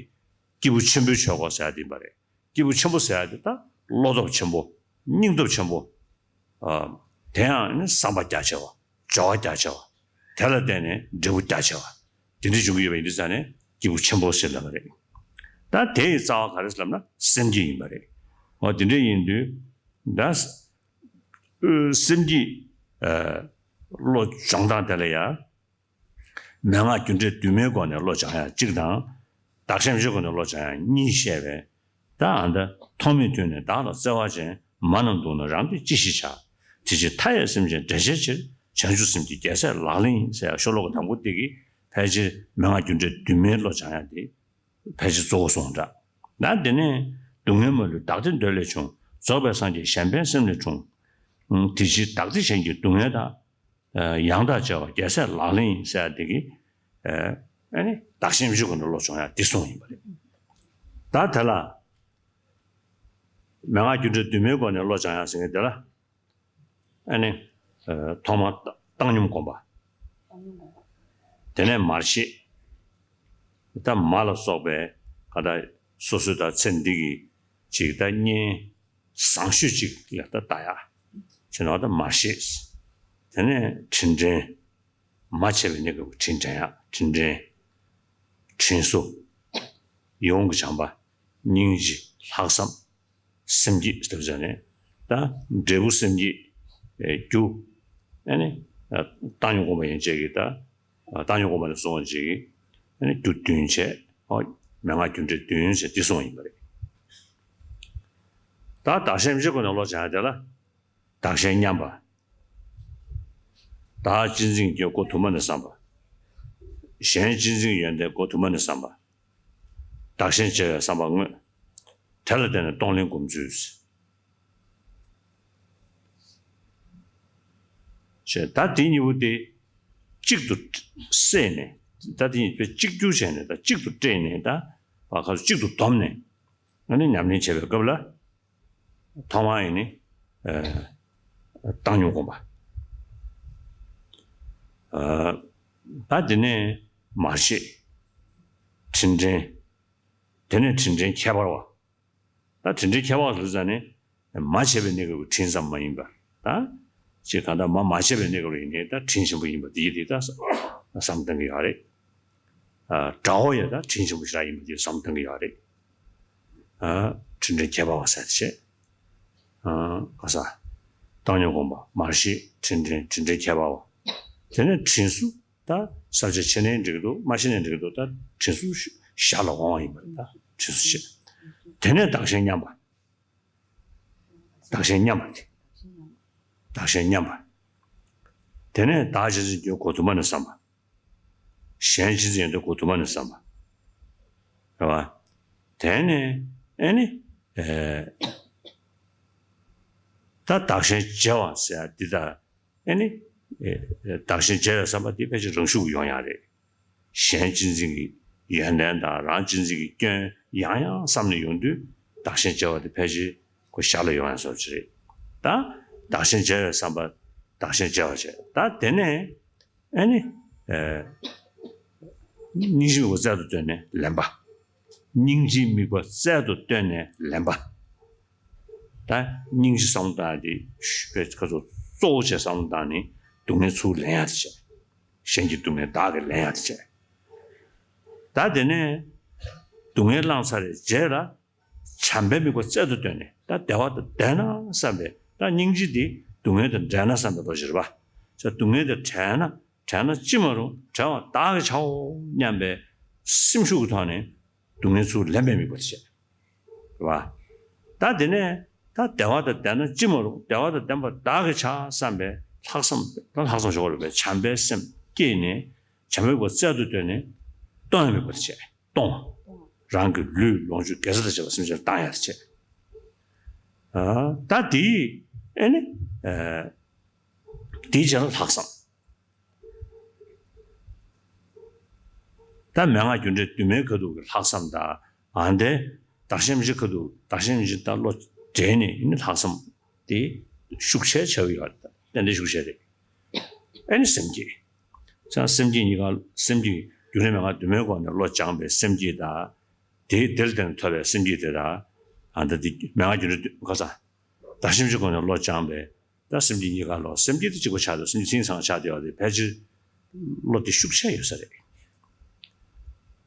སྐྱེས་བུ་ཆེན་པོའི་ཆོས་སྐོར་ཟེར་ཡག་དེ་ཡིན་པ་རེད། སྐྱེས་བུ་ཆེན་པོ་ཟེར་ཡག་དེ་ད་བློ་སྟོབས་ཆེན་པོ། སྙིང་སྟོབས་ཆེན་པོ། དེ་ཡང་ནི་བསམ་པ་རྒྱ་ཆེ་བ། སྦྱོར་བ་རྒྱ་ཆེ་བ། དེ་ལ་བརྟེན་ནས་འབྲས་བུ་རྒྱ་ཆེ་བ། དེ་འདྲ་འབྱུང་གི་ཡོད་པ་ཡིན་དུས་ཙང་ནས་སྐྱེས་བུ་ཆེན་པོ་ཟེར་ལབ་པ་རེད། ད་དེ་ཡི་རྩ་བ་ག་རེ་ཟེར་ལབ་ན་སེམས་བསྐྱེད་ཡིན་པ་རེད། འོ་དེ་འདྲ་ཡིན་དུས་ད་སེམས་བསྐྱེད་བློ་སྦྱོང་སྟངས་དེ་ལ་ཡང་། མན་ངག་རྒྱུ་འབྲས་བདུན་མའི་སྒོ་ནས་བློ་སྦྱང་ཡག་གཅིག་དང་། བདག་གཞན་གྱི་སྒོ་ནས་བློ་སྦྱང་ཡག་གཉིས་བཤད་པས། ད་ཨ་ད་ཐོག་མེད་དུས་ནས་བདག་ལ་བརྩེ་བ་ཅན། མ་རྣམས་སྡུག་ན་རང་བདེ་ཅི་ཞིག་བྱ། དེ་ཕྱིར་མཐའ་ཡས་སེམས་ཅན་བསྒྲལ་བྱའི་ཕྱིར། བྱང་ཆུབ་སེམས་ཀྱི་རྒྱལ་སྲས་ལག་ལེན་ཡིན་ཟེར་ཡག་ཤོ་ལོ་ཀ་དང་པོ་དེ་གིས་ཕལ་ཆེར་མན་ངག་རྒྱུ་འབྲས་བདུན་མའི་བློ་སྦྱང་ཡག་དེ་ཕལ་ཆེར་གཙོ་བོ་སོང་འདྲ། ད་དེ་ནས་སྡུག་བསྔལ་མ་ལུས་བདག་བདེ་འདོད་ལས་བྱུང་། རྫོགས་པའི་སངས་རྒྱས་གཞན་ཕན་སེམས་ལས་འཁྲུངས། དེ་ཕྱིར་བདག་བདེ་གཞན་གྱི་སྡུག་བསྔལ་དང་། ཡང་དག་བྱ་བ་རྒྱལ་སྲས་ལག་ལེན་ཡིན་ཟེར་ཡག་དེ་གིས། ཨ་ནི་བདག་གཞན་བཞི་སྒོ་ནས་བློ་སྦྱོང་ཡག་དེ་གསུངས་ཡིན་པ་རེད། ད་དེ་ལ་མན་ངག་རྒྱུ་འབྲས་བདུན་མའི་སྒོ་ནས་བློ་སྦྱང་ཡག་ཟེར་མཁན་དེ་ལ་ཨ་ནི་ཐོག་མར་བཏང་སྙོམས་སྒོམ་པ། དེ་ནས་མར་ཤེས། ད་མ་ལ་སོགས་པའི་ག་ད་སོ་སོའི་ད་ཚེ་འདི་གི་ཅིག་ད་གཉེན་བཟང་ཤོས་ཅིག་ལ་ད་ལྟ་ཡག་བྱས་ན་ད་མར་ཤེས། དེ་ནས་དྲིན་དྲན། མ་བྱས་པའི་གནས་སྐབས་ཀྱི་དྲིན་དྲན་ཡག་དྲིན་དྲན། དྲིན་གཟོ། ཡིད་འོང་གི་བྱམས་པ། སྙིང་རྗེ། ལྷག་བསམ། སེམས་བསྐྱེད་ཟེར་བ་ནས་ད་འབྲས་བུ་སེམས་བསྐྱེད་རྒྱུ། ཨ་ནི་བཏང་སྙོམས་སྒོམ་པ་ཡན་ཆད་ཀྱི་ད་བཏང་སྙོམས་སྒོམ་པ་ནས་གསུངས་པ་ཅིག་གིས་ཨ་ནི་རྒྱུ་བདུན་བྱས། ཨོ་མན་ངག་རྒྱུ་འབྲས་བདུན་ཟེར་འདི་གསུངས་ཡིན་པ་རེད། ད་བདག་གཞན་བཞི་སྒོ་ནས་བློ་སྦྱང་ཡག་དེ་ལ་བདག་གཞན་མཉམ་པ། བདག་གཅེས་འཛིན་གྱི་སྒོ་དུ་མ་ནས་བསམ་པ། གཞན་གཅེས་འཛིན་ཡོན་ཏན་སྒོ་དུ་མ་ནས་བསམ་པ། བདག་གཞན་བརྗེ་བའི་བསམ་པ་དངོས། དེ་ལ་བརྟེན་ནས་གཏོང་ལེན་སྒོམ་ཚུལ། ཞེས་ད་དེ་གཉིས་པོ་དེ་གཅིག་ཏུ་བསྲེས་ནས་ད་དེ་གཉིས་པོ་གཅིག་གྱུར་བྱས་ནས་ད་གཅིག་ཏུ་སྤྲད་ནས་ད་བར་སྐབས་སུ་གཅིག་ཏུ་བསྡོམས་ནས་ཨ་ནི་ཉམས་ལེན་བྱེད་པའི་སྐབས་ལ། ཐོག་མར་ཡིན་ནི། ཨ། བཏང་སྙོམས་སྒོམ་པ། ཨ། ད་དེ་ནས་མར་ཤེས། དྲིན་དྲན། དེ་ནས་དྲིན་དྲན་ཁྱད་པར་བ། ད་དྲིན་དྲན་ཁྱད་པར་བ་ཟེར་ཙང་ནི། མ་བྱས་པའི་གནས་སྐབས་ཀྱི་དྲིན་ཙམ་མ་ཡིན་པར། ད། ཅེས་གང་ལྟར་མ་མ་བྱས་པའི་གནས་སྐབས་ལ་ཡིན་ནའི་ད་དྲིན་ཆེན་པོ་ཡིན་པ་དེ་ཡིན་དེ་ད་བསམ་བཏང་གི་ཡོད་རེད། ཨ། དགྲ་བོ་ཡང་ད་དྲིན་ཆེན་པོ་ཞེ་དྲག་ཡིན་པ་དེ་བསམ་བཏང་གི་ཡོད་རེད། ཨ། དྲིན་དྲན་ཁྱད་པར་བ་ཟེར་ཏེ་བྱས། ཨ། ག་ས། བཏང་སྙོམས་སྒོམ་པ། མར་ཤེས། དྲིན་དྲན། དྲིན་དྲན་ཁྱད་པར་བ། དེ་ནས་དྲིན་གཟོ། ད་བསམ་བྱ་ཤེས་ནའི་འགྲིག་འདུག་མ་ཤེས་ནའི་འགྲིག་འདུག་ད་དྲིན་གཟོ་ཞར་ལ་འོང་བ་ཡིན་པ་རེད། ད་དྲིན་གཟོ་བྱེད། དེ་ནས་བདག་གཞན་མཉམ་པ། བདག་གཞན་མཉམ་པ་དེ། བདག་གཞན་མཉམ་པ། དེ་ནས་བདག་གཅེས་འཛིན་གྱི་སྒོ་དུ་མ་ནས་བསམ་པ། གཞན་གཅེས་འཛིན་ཡོན་ཏན་སྒོ་དུ་མ་ནས་བསམ་པ། རེད་བ། དེ་ནས་ཨེ་ནི། ཨེ། ད་བདག་གཞན་བརྗེ་བ་ཟེར་ཡ་འདི་ད། ཨེ་ནི། ཨེ། བདག་གཞན་བརྗེ་བའི་བསམ་པ་འདི་ཕལ་ཆེར་རང་ཤུགས་ཡོང་ཡ་རེད། གཞན་གཅེས་འཛིན་གྱི་ཡོན་ཏན་དང་རང་གཅེས་འཛིན་གྱི་སྐྱོན་ཡང་ཡང་བསམ་ནས་ཡོང་དུས་བདག་གཞན་བརྗེ་བ་དེ་ཕལ་ཆེར་ཁོ་ཞར་ལ་ཡོང་ཡ་བཟོ་ཅིག་རེད། ད་བདག་གཞན་བརྗེ་བའི་བསམ་པ། བདག་གཞན་བརྗེ་བ་བྱས། ད་དེ་ནས་ཨེ་ནི། ཨེ། སྙིང་རྗེ་མི་དགོས་རྩལ་དུ་བཏོན་ནས་ལེན་པ། སྙིང་རྗེའི་དམིགས་པ་རྩལ་དུ་བཏོན་ནས་ལེན་པ། ད་སྙིང་རྗེ་བསམ་བློ་བཏང་ཡ་དེ་ཤུ་པའི་ཁ་ཚོ་གཙོ་བོ་བྱས་བསམ་བློ་བཏང་ནས་སྡུག་བསྔལ་ཚུར་ལེན་ཡ་དེ་བྱས། གཞན་གྱི་སྡུག་བསྔལ་བདག་གིས་ལེན་ཡ་དེ་བྱས། ད་དེ་ནས་སྡུག་བསྔལ་བླངས་ཚར་བའི་རྗེས་ལ་བྱམས་པའི་དམིགས་པ་རྩལ་དུ་བཏོན་ནས་ད་བདེ་བ་དང་ལྡན་ན་བསམ་པའི། ད་སྙིང་རྗེ་འདི་སྡུག་བསྔལ་དང་བྲལ་ན་བསམ་པའི་ལོ་རྒྱུས་རེད་པ། ད་སྡུག་བསྔལ་དང་བྲལ་ན། བྲལ་ན་ཅི་མ་རུང་བྲལ་བ་བདག་གིས་བྱའོ་སྙམ་པའི་སེམས་ཤུགས་ཀྱི་ཐོག་ནས་སྡུག་བསྔལ་ཚུར་ལེན་པའི་དམིགས་པ་དེ་བྱས། རེད་བ། ད་དེ་ནས་ད་བདེ་བ་དང་ལྡན་ན་ཅི་མ་རུང་བདེ་བ་དང་ལྡན་པ་བདག་གིས་བྱ་བསམ་པའི་ལྷག་བསམ། ད་ལྷག་བསམ་ཞུ་བ་རེད་པས། བྱམས་པའི་སེམས་བསྐྱེད་ནས་བྱམས་པའི་དམིགས་པ་རྩལ་དུ་བཏོན་ནས་གཏོང་བའི་དམིགས་པ་དེ་བྱས། གཏོང་བ། རང་གི་ལུས་ལོངས་སྤྱོད་དགེ་རྩ་དང་བཅས་པ་སེམས་ཅན་ལ་བཏང་ཡ་དེ་བྱས། ཨ། ད་དེ་ཨེ་ནི། ཨ། དེའི་རྗེས་ལ་ལྷག་བསམ། ད་མན་ངག་རྒྱུ་འབྲས་དུ་མའི་ཁ་ཐུག་གི་ལྷག་བསམ་དང་། ཨ། འདི་བདག་གཞན་མི་བརྗེད་ཁ་ཐུག་བདག་གཞན་མི་བརྗེད་ད་བློ་བྲལ་ནས་ཨེ་ནི་ལྷག་བསམ་དེ་ཤུགས་ཆེ་ཆེ་བ་ཡོད་རེད། ཏན་ཏན་ཤུགས་ཆེ་རེད། ཨེ་ནི་སེམས་བསྐྱེད། ཙང་སེམས་བསྐྱེད་གཉིས་ཀ། སེམས་བསྐྱེད་རྒྱུ་འབྲས་མན་ངག་དུ་མའི་སྒོ་ནས་བློ་སྦྱངས་པའི་སེམས་བསྐྱེད་དང་། དེའི་དེ་ལ་བརྟེན་ནས་ཐོབ་པའི་སེམས་བསྐྱེད་དེ་དང་། ཨ། ད་དེ་མན་ངག་རྒྱུ་འབྲས་དུ་ཁ་ས། བདག་གཞན་མི་བརྗེད་སྒོ་ནས་བློ་སྦྱངས་པའི། ད་སེམས་བསྐྱེད་གཉིས་ཀ་ལོ། སེམས་བསྐྱེད་དེ་གཅིག་པ་ཆགས་ཏེ་སེམས་བསྐྱེད་ཚིག་ཚང་ཆགས་བསྡད་པ་དེ་ཕལ་ཆེར་བློ་དེ་ཤུགས་ཆེ་ཡོད་ས་རེད།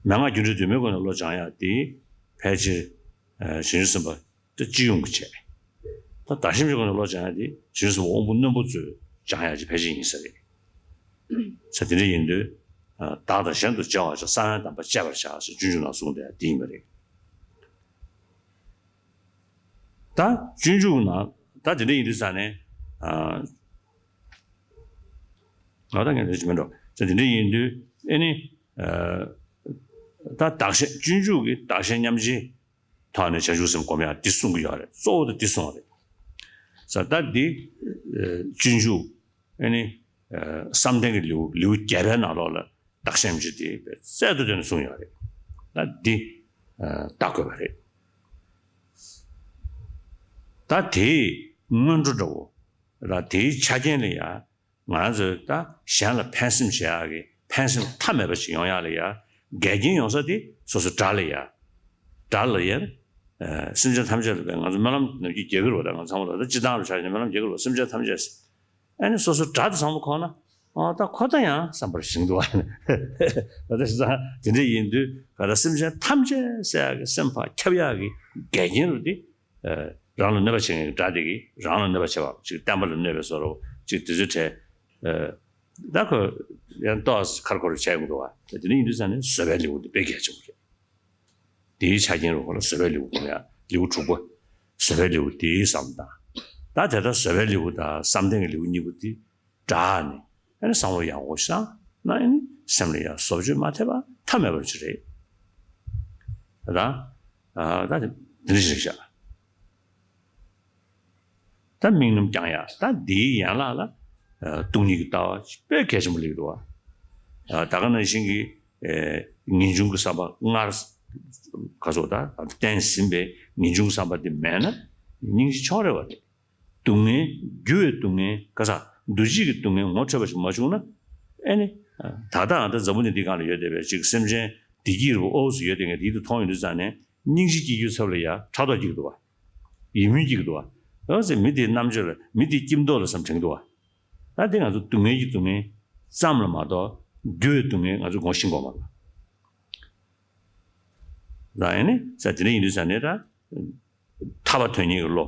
མན་ངག་རྒྱུ་འབྲས་དུ་མའི་སྒོ་ནས་བློ་སྦྱང་ཡག་དེ་ཕལ་ཆེར། ཨ། བྱང་ཆུབ་སེམས་དཔའ་དེ་སྤྱི་ཡོངས་ཀྱི་བྱས། ད་བདག་གཞན་མི་བརྗེད་སྒོ་ནས་བློ་སྦྱང་ཡག་དེ་བྱང་ཆུབ་སེམས་དཔའ་དབང་པོ་རྣོན་པོ་ཚོས་སྦྱང་ཡག་ཅིག་ཕལ་ཆེར་ཡིན་ས་རེད། ས། དེ་འདྲ་ཡིན་དུས། ཨ། བདག་དང་གཞན་དུ་བརྗེ་བར་བྱ། ས་བོན་དམ་པ་བཅད་པར་བྱ་ཟེར་སྤྱོད་འཇུག་ནང་གསུངས་དེ་དེ་ཡིན་པ་རེད། ད་སྤྱོད་འཇུག་ནང་ད་དེ་འདྲ་ཡིན་དུས་ཙང་ནས། ཨ། ང་ད་ངས་ལས་ཀྱི་མི་འགྲོ། ད་དེ་འདྲ་ཡིན་དུས་ཨེ་ནི། ཨ། ད་བདག་གཞན། སྤྱོད་འཇུག་གི་བདག་གཞན་མཉམ་བརྗེའི་ཐོག་ནས་བྱང་ཆུབ་སེམས་སྒོམ་ཡག་འདི་གསུང་གི་ཡོད་རེད། གཙོ་བོ་དེ་འདི་གསུང་བ་རེད། ས། ད་འདི། ཨ། སྤྱོད་འཇུག་ཨེ་ནི། ཨ། བསམ་གཏན་གྱི་ལེའུ། ལེའུ་བརྒྱད་པའི་ནང་ལོགས་ལ། བདག་གཞན་མི་བརྗེད་དེ་རྩལ་དུ་བཏོན་ནས་གསུངས་ཡོད་རེད། ད་འདི། ཨ། བལྟ་དགོས་པ་རེད། ད་དེའི་སྔོན་འགྲོ་འདྲ་བོ། ད་དེའི་ཆ་རྐྱེན་ལ་ཡ། ང་རང་ཚོས་ད་གཞན་ལ་ཕན་སེམས་བྱེད་ཡག་གི་ཕན་སེམས་མཐའ་མེད་པ་ཞིག་ཡོང་ཡག་ལ་ཡ། འགལ་རྐྱེན་ཡོང་ས་དེ་སོ་སོ་དགྲ་ལ་ཡ། དགྲ་ལ་ཡ། ཨ། སེམས་ཅན་ཐམས་ཅད་ལ་བས། ང་ཚོ་སྨོན་ལམ་ནམ་རྒྱུན་རྒྱག་གི་རེད་པ། ད་ང་ཚང་མ་ལ་ད་སྤྱི་བཏང་ལ་ཆ་བཞག་ན་སྨོན་ལམ་རྒྱག་གི་རེད་པ། སེམས་ཅན་ཐམས་ཅད། ཨ་ནི་སོ་སོ་དགྲ་དེ་བཟང་པོ་ཁོ་ན། ཨ། ད་ཁོ་ད་ཡང་བསམ་པར་བཞེངས་འདུག་ཨ། ད་ད་དེ་འདྲ་ཡིན་དུས་ག་ད་སེམས་ཅན་ཐམས་ཅད་བསད་ཡག་གི་སེམས་ཕར་ཁྱབ་ཡག་གི་འགལ་རྐྱེན་རུ་དེ། ཨ། རང་ལ་གནོད་པ་བྱེད་མཁན་གྱི་དགྲ་དེ་གིས་རང་ལ་གནོད་པ་བྱེད་པ་ཅིག་བསྟན་པ་ལ་གནོད་པའི་བཟོ་འདྲ་ཅིག་དེ་ཚོའི་གྲས། ཨ། ད་ཁོ་ཡང་ཏོག་ཙམ་ཁར་ཁོར་བྱས་ཡོང་གི་འདུག་ཨ། ད་དེ་འདྲ་ཡིན་དུས་ཙང་ནས་བཟོད་པའི་ལེའུ་དེ་དཔེ་གལ་ཆེན་པོ་རེད། དེའི་ཆ་རྐྱེན་རུ་ཁོ་ལ་བཟོད་པའི་ལེའུ་སྒོམ་ཡག་ལེའུ་དྲུག་པ། བཟོད་པའི་ལེའུ་དེའི་བསམ་དང་། ད་དེ་ལྟར་བཟོད་པའི་ལེའུ་དང་བསམ་གཏན་གྱི་ལེའུ་གཉིས་པོ་དེ་སྦྲགས་ནས་ཨ་ནི་བསམ་བློ་ཡག་པོ་བཞག་ན་ཨ་ནི་སེམས་ལ་ཡང་བཟོ་བཅོས་མ་ཐེབས་པ་ཐབས་མེད་པ་ཅིག་རེད། ད། ཨ། ད་དེ་འདི་འདྲ་ཞིག་བཞག་ད་དམིགས་རྣམ་བསྐྱང་ཡག་ད་འདིའི་ཡན་ལག་ལ། ཨ། སྟོང་ཉིད་ཀྱི་ལྟ་བ་དཔེ་གལ་ཆེན་པོ་སླེབས་འདུག་བ། ཨ། ད་ག་ནང་བཞིན་གྱི། ཨེ། ངེས་འབྱུང་གི་བསམ་པ་སྔར། ག་སོགས་ད་བསྟན་ཟིན་པའི་ངེས་འབྱུང་གི་བསམ་པ་དེ་མེད་ན་སྙིང་རྗེ་ཕྱོགས་རེ་བ་རེད། སྡུག་བསྔལ། འགྱུར་བའི་སྡུག་བསྔལ། ག་ས། འདུ་བྱེད་ཀྱི་སྡུག་བསྔལ་ངོ་འཕྲོད་པ་ཞིག་མ་བྱུང་ན། ཨེ་ནི། ད་ལྟའང་ད་འཛམ་བུ་གླིང་འདིའི་སྒང་ལ་ཡོད་བསྡད་པའི་ཅིག་སེམས་ཅན་བདེ་སྐྱིད་རུ་ཨོ་ཙི་ཡོད་བསྡད་མཁན་དེ་དུ་མཐོང་ཡོང་དུས་ཙང་ནས་སྙིང་རྗེ་སྐྱེ་རྒྱུའི་ཚབ་ལ་ཡ་ཕྲག་དོག་སྐྱེ་གི་འདུག་བ། ཡིད་སྨོན་སྐྱེ་གི་འདུག་བ། ཨོ་ཙི་མི་དེའི་རྣམ་དཔྱོད་ལ། མི་དེའི་སྐྱིད་མདོག་ལ་བསམ་དྲན་གི་འདུག་བ། ད་དེ་ང་ཚོ་སྡུག་བསྔལ་གྱི་སྡུག་བསྔལ་ཙམ་ལ་མ་གཏོགས་འགྱུར་བའི་སྡུག་བསྔལ་ང་ཚོ་ངོ་ཤེས་དགོས་མ་རེད། ད་ཨེ་ནི་ཙ་དེ་འདྲ་ཡིན་དུས་ཙང་ནས་ད་ཐར་པ་དོན་གཉེར་གྱི་བློ།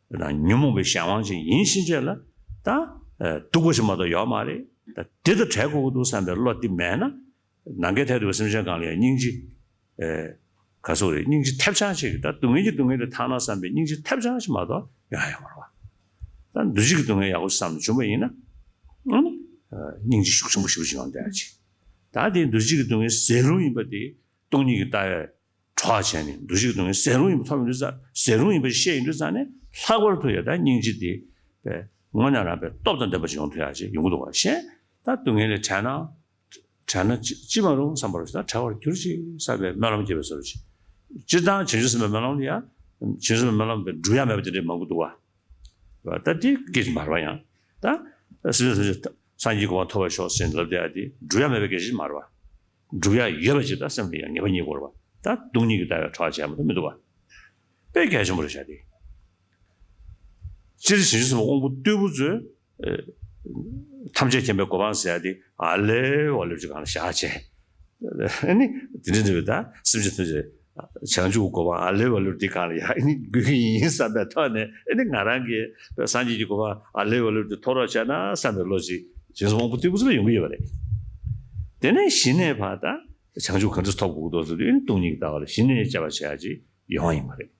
ད་ཉོན་མོངས་པའི་གཞན་དབང་ཅན་ཡིན་ཕྱིན་ཆད་ལ་ད། ཨ། སྡུག་པ་ཞིག་མ་གཏོགས་ཡོད་མ་རེད། ད་དེ་དང་བྲལ་དགོས་ཀྱི་འདུག་བསམ་པའི་བློ་དེ་མེད་ན། ནམ་མཁའི་མཐས་གཏུགས་པའི་སེམས་ཅན་གང་ལ་ཡང་སྙིང་རྗེ། ཨེ། ག་ཚོད་རེད། སྙིང་རྗེ་ཐེབས་ཆག་ཅིག་ད་སྡུག་བསྔལ་གྱི་སྡུག་བསྔལ་ལས་ཐར་ན་བསམ་པའི་སྙིང་རྗེ་ཐེབས་ཆག་ཅིག་མ་གཏོགས་ཡོང་ཡ་ཡོད་མ་རེད་བ། ད་འདུ་བྱེད་ཀྱི་སྡུག་བསྔལ་ཡག་པོ་བསམ་ནས་བྱུང་བ་ཡིན་ན། ཨ་ནི། ཨ། སྙིང་རྗེ་ཤུགས་ཆེན་པོ་ཞེ་པོ་ཅིག་ཡོང་བསྡད་ཡ་ཅིག་ད་དེ་འདུ་བྱེད་ཀྱི་སྡུག་བསྔལ་ཟད་ལུགས་ཡིན་པ་དེ་སྟོང་ཉིད་ཀྱི་ལྟ་བས་གྲོགས་བྱས་ནས་འདུ་བྱེད་ཀྱི་སྡུག་བསྔལ་ཟད་ལུགས་ཡིན་པ་ཐོབ་ཡོང་དུས་ཙང་། ཟད་ལུགས་ཡིན་པ་ཤེས་ཡོང་དུས་ཙང་ནས། ལྷག་པར་དུ་ཡང་ད་སྙིང་རྗེ་དེ་དཔེ་དངོས་གནས་རང་དཔེ་སྟོབས་དང་ལྡན་པ་ཅིག་ཡོང་ཐུབ་ཡ་ཅིག་ཡོང་གི་འདུག་བ། གཞན་ད་སྡུག་བསྔལ་ལས་བྲལ་ན། བྲལ་ན་ཅི་ཅི་མ་རུང་བསམ་པ་རེད། ད་བྲལ་བར་གྱུར་ཅིག་བསམ་པའི་སྨོན་ལམ་རྒྱབ་པའི་བཟོ་འདྲ་ཅིག་སྤྱིར་བཏང་བྱང་ཆུབ་སེམས་དཔའི་སྨོན་ལམ་ལ་ཡང་། བྱང་ཆུབ་སེམས་དཔའི་སྨོན་ལམ་དཔེ་སྒྲུབ་ཡ་མེད་པ་དེ་འདྲ་མང་པོ་འདུག་བ། ད་དེ་སྐད་ཅིག་མ་རེད་བ། ཡང་ད་སེམས་ཅན་ཐམས་ཅད་སངས་རྒྱས་གོ་འཕང་ཐོབ་པར་ཤོག་ཟེར་ལབ་བསྡད་ཡ་དེ་སྒྲུབ་ཡ་མེད་པའི་སྐད་ཅིག་མ་རེད་བ། སྒྲུབ་ཡ་ཡོད་པ་ཅིག་ད་སེམས་ལ་ཡང་ངེས་པ་རྙེད་དགོས་རེད་བ། ད་སྟོང་ཉིད་ཀྱི་ལྟ་བའི་གྲོགས་བྱས་མ་གཏོགས་མི་འདུག་བ། དཔེ་གལ་ཆེན་པོ་རེད་ཤག་དེ། སྤྱིར་བྱང་ཆུབ་སེམས་དཔའ་དབང་པོ་རྟུལ་པོ་ཚོས། ཨེ། ཐམས་ཅད་མཁྱེན་པའི་གོ་འཕང་ཟེར་ཡ་དེ་ཨ་ལེ་ཝ་ལེ་ཅིག་སྒང་ལ་བཞག་བྱས། ཨ་ནི་དེ་འདྲ་འདྲ་བའི་ད་སེམས་ཅན་ཐམས་ཅད་བྱང་ཆུབ་གོ་འཕང་ཨ་ལེ་ཝ་ལེ་དེ་སྒང་ལ་ཡ་ཨ་ནི་འགོད་ཀྱི་ཡིན་བསམ་པའི་ཐོག་ནས། ཨ་ནི་ང་རང་གིས་སངས་རྒྱས་ཀྱི་གོ་འཕང་ཨ་ལེ་ཝ་ལེ་དེ་ཐོབ་རོགས་བྱས་ན་བསམ་པའི་བློ་ཅིག་བྱང་ཆུབ་དབང་པོ་རྟུལ་པོ་ཚོ་ལ་ཡོང་གི་ཡོད་པ་རེད། དེ་ནས་གཞི་ནས་ཕར་ད་བྱང་ཆུབ་ག་འདྲ་ཐོབ་དགོས་འདུག་ཟེར་དུས། ཨ་ནི་སྟོང་ཉིད་ཀྱི་ལྟ་བ་ལ་གཞི་ནས་དཔྱད་པ་བྱེད་ཡ་ཅིག་ཡོང་བ་ཡིན་པ་རེད།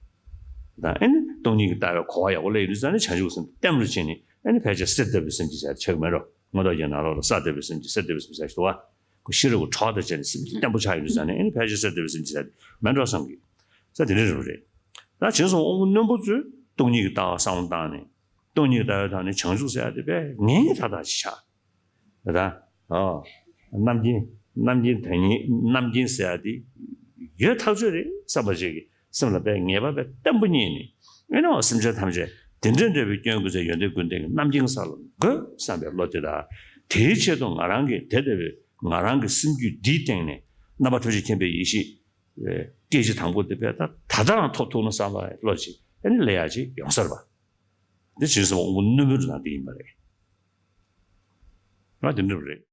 ད་ཨ་ནི་སྟོང་ཉིད་ཀྱི་ལྟ་བའི་གོ་བ་ཡག་པོ་སླེབས་ཡོང་དུས་ཙང་ནས་བྱང་ཆུབ་སེམས་བརྟན་པོར་བྱས་ནས། ཨ་ནི་ཕལ་ཆེར་གསེར་ལྟ་བུའི་སེམས་ཀྱིས་བྱས་ཆགས་ཀྱི་མེད་འགྲོ། མངོན་རྟོགས་རྒྱན་ནང་ལོགས་ལ་གསེར་ལྟ་བུའི་སེམས་ཀྱིས། གསེར་ལྟ་བུའི་སེམས་ཀྱིས་བྱས་ཤིག་འདུག་བ། ཁོ་ཤེས་རབ་ཀྱི་གྲོགས་དང་བཅས་ནས་སེམས་ཀྱི་བརྟན་པོ་ཆགས་ཡོང་དུས་ཙང་ནས། ཨ་ནི་ཕལ་ཆེར་གསེར་ལྟ་བུའི་སེམས་ཀྱིས་བྱས་མེད་འགྲོ་བསམ་གི། ས་དེ་འདྲ་རེད་པ་རེད། ད་བྱང་སེམས་དབང་པོ་རྣོན་པོ་ཚོས་སྟོང་ཉིད་ཀྱི་ལྟ་བ་བསམ་བློ་བཏང་ནས། སྟོང་ཉིད་ཀྱི་ལྟ་བའི་ཐོག་ནས་བྱང་ཆུབ་ཟེར་ཡ་དེ་དཔེ་ངེས་ངེས་ཏག་ཏག་ཅིག་ཆགས། ད། ཨོ། རྣམ་མཁྱེན། རྣམ་མཁྱེན་དོན་གཉེར། རྣམ་མཁྱེན་ཟེར་ཡ་དེ་ཡོད་ཐག་ཆོད་རེད་བསམ་པ་ཞིག་གི་སེམས་ལ་དཔེ་ངེས་པ་དཔེ་བརྟན་པོ་རྙེད་ནས། ཨེ་ནི་འོ་སེམས་ཅན་ཐམས་ཅད་དེ་འདྲ་འདྲ་བའི་སྐྱོན་ཀུན་ཟད་ཡོན་ཏན་ཀུན་ལྡན་གྱི་རྣམ་མཁྱེན་ས་ལ་འགོད་བསམ་པའི་བློ་དེ་དང་། དེའི་ཆེད་དུ་ང་རང་གིས་དེ་ལྟ་བུའི་ང་རང་གི་སེམས་རྒྱུད་འདིའི་སྟེང་ནས་རྣམ་པ་ཐམས་ཅད་མཁྱེན་པའི་ཡེ་ཤེས་སྐད་ཅིག་དང་པོ་དེ་དཔེ་ད་ད་ལྟ་རང་ཐོབ་ཐུབ་ན་བསམ་པའི་བློ་ཅིག་ཨེ་ནི་སླེབས་ཡ་ཅིག་ཡོང་ས་རེད་པ། འདི་བྱང་སེམས་དབང་པོ་རྣོན་པོའི་ནང་དེ་ཡིན་པ་རེད། ང་དེ་འདྲ་རེད།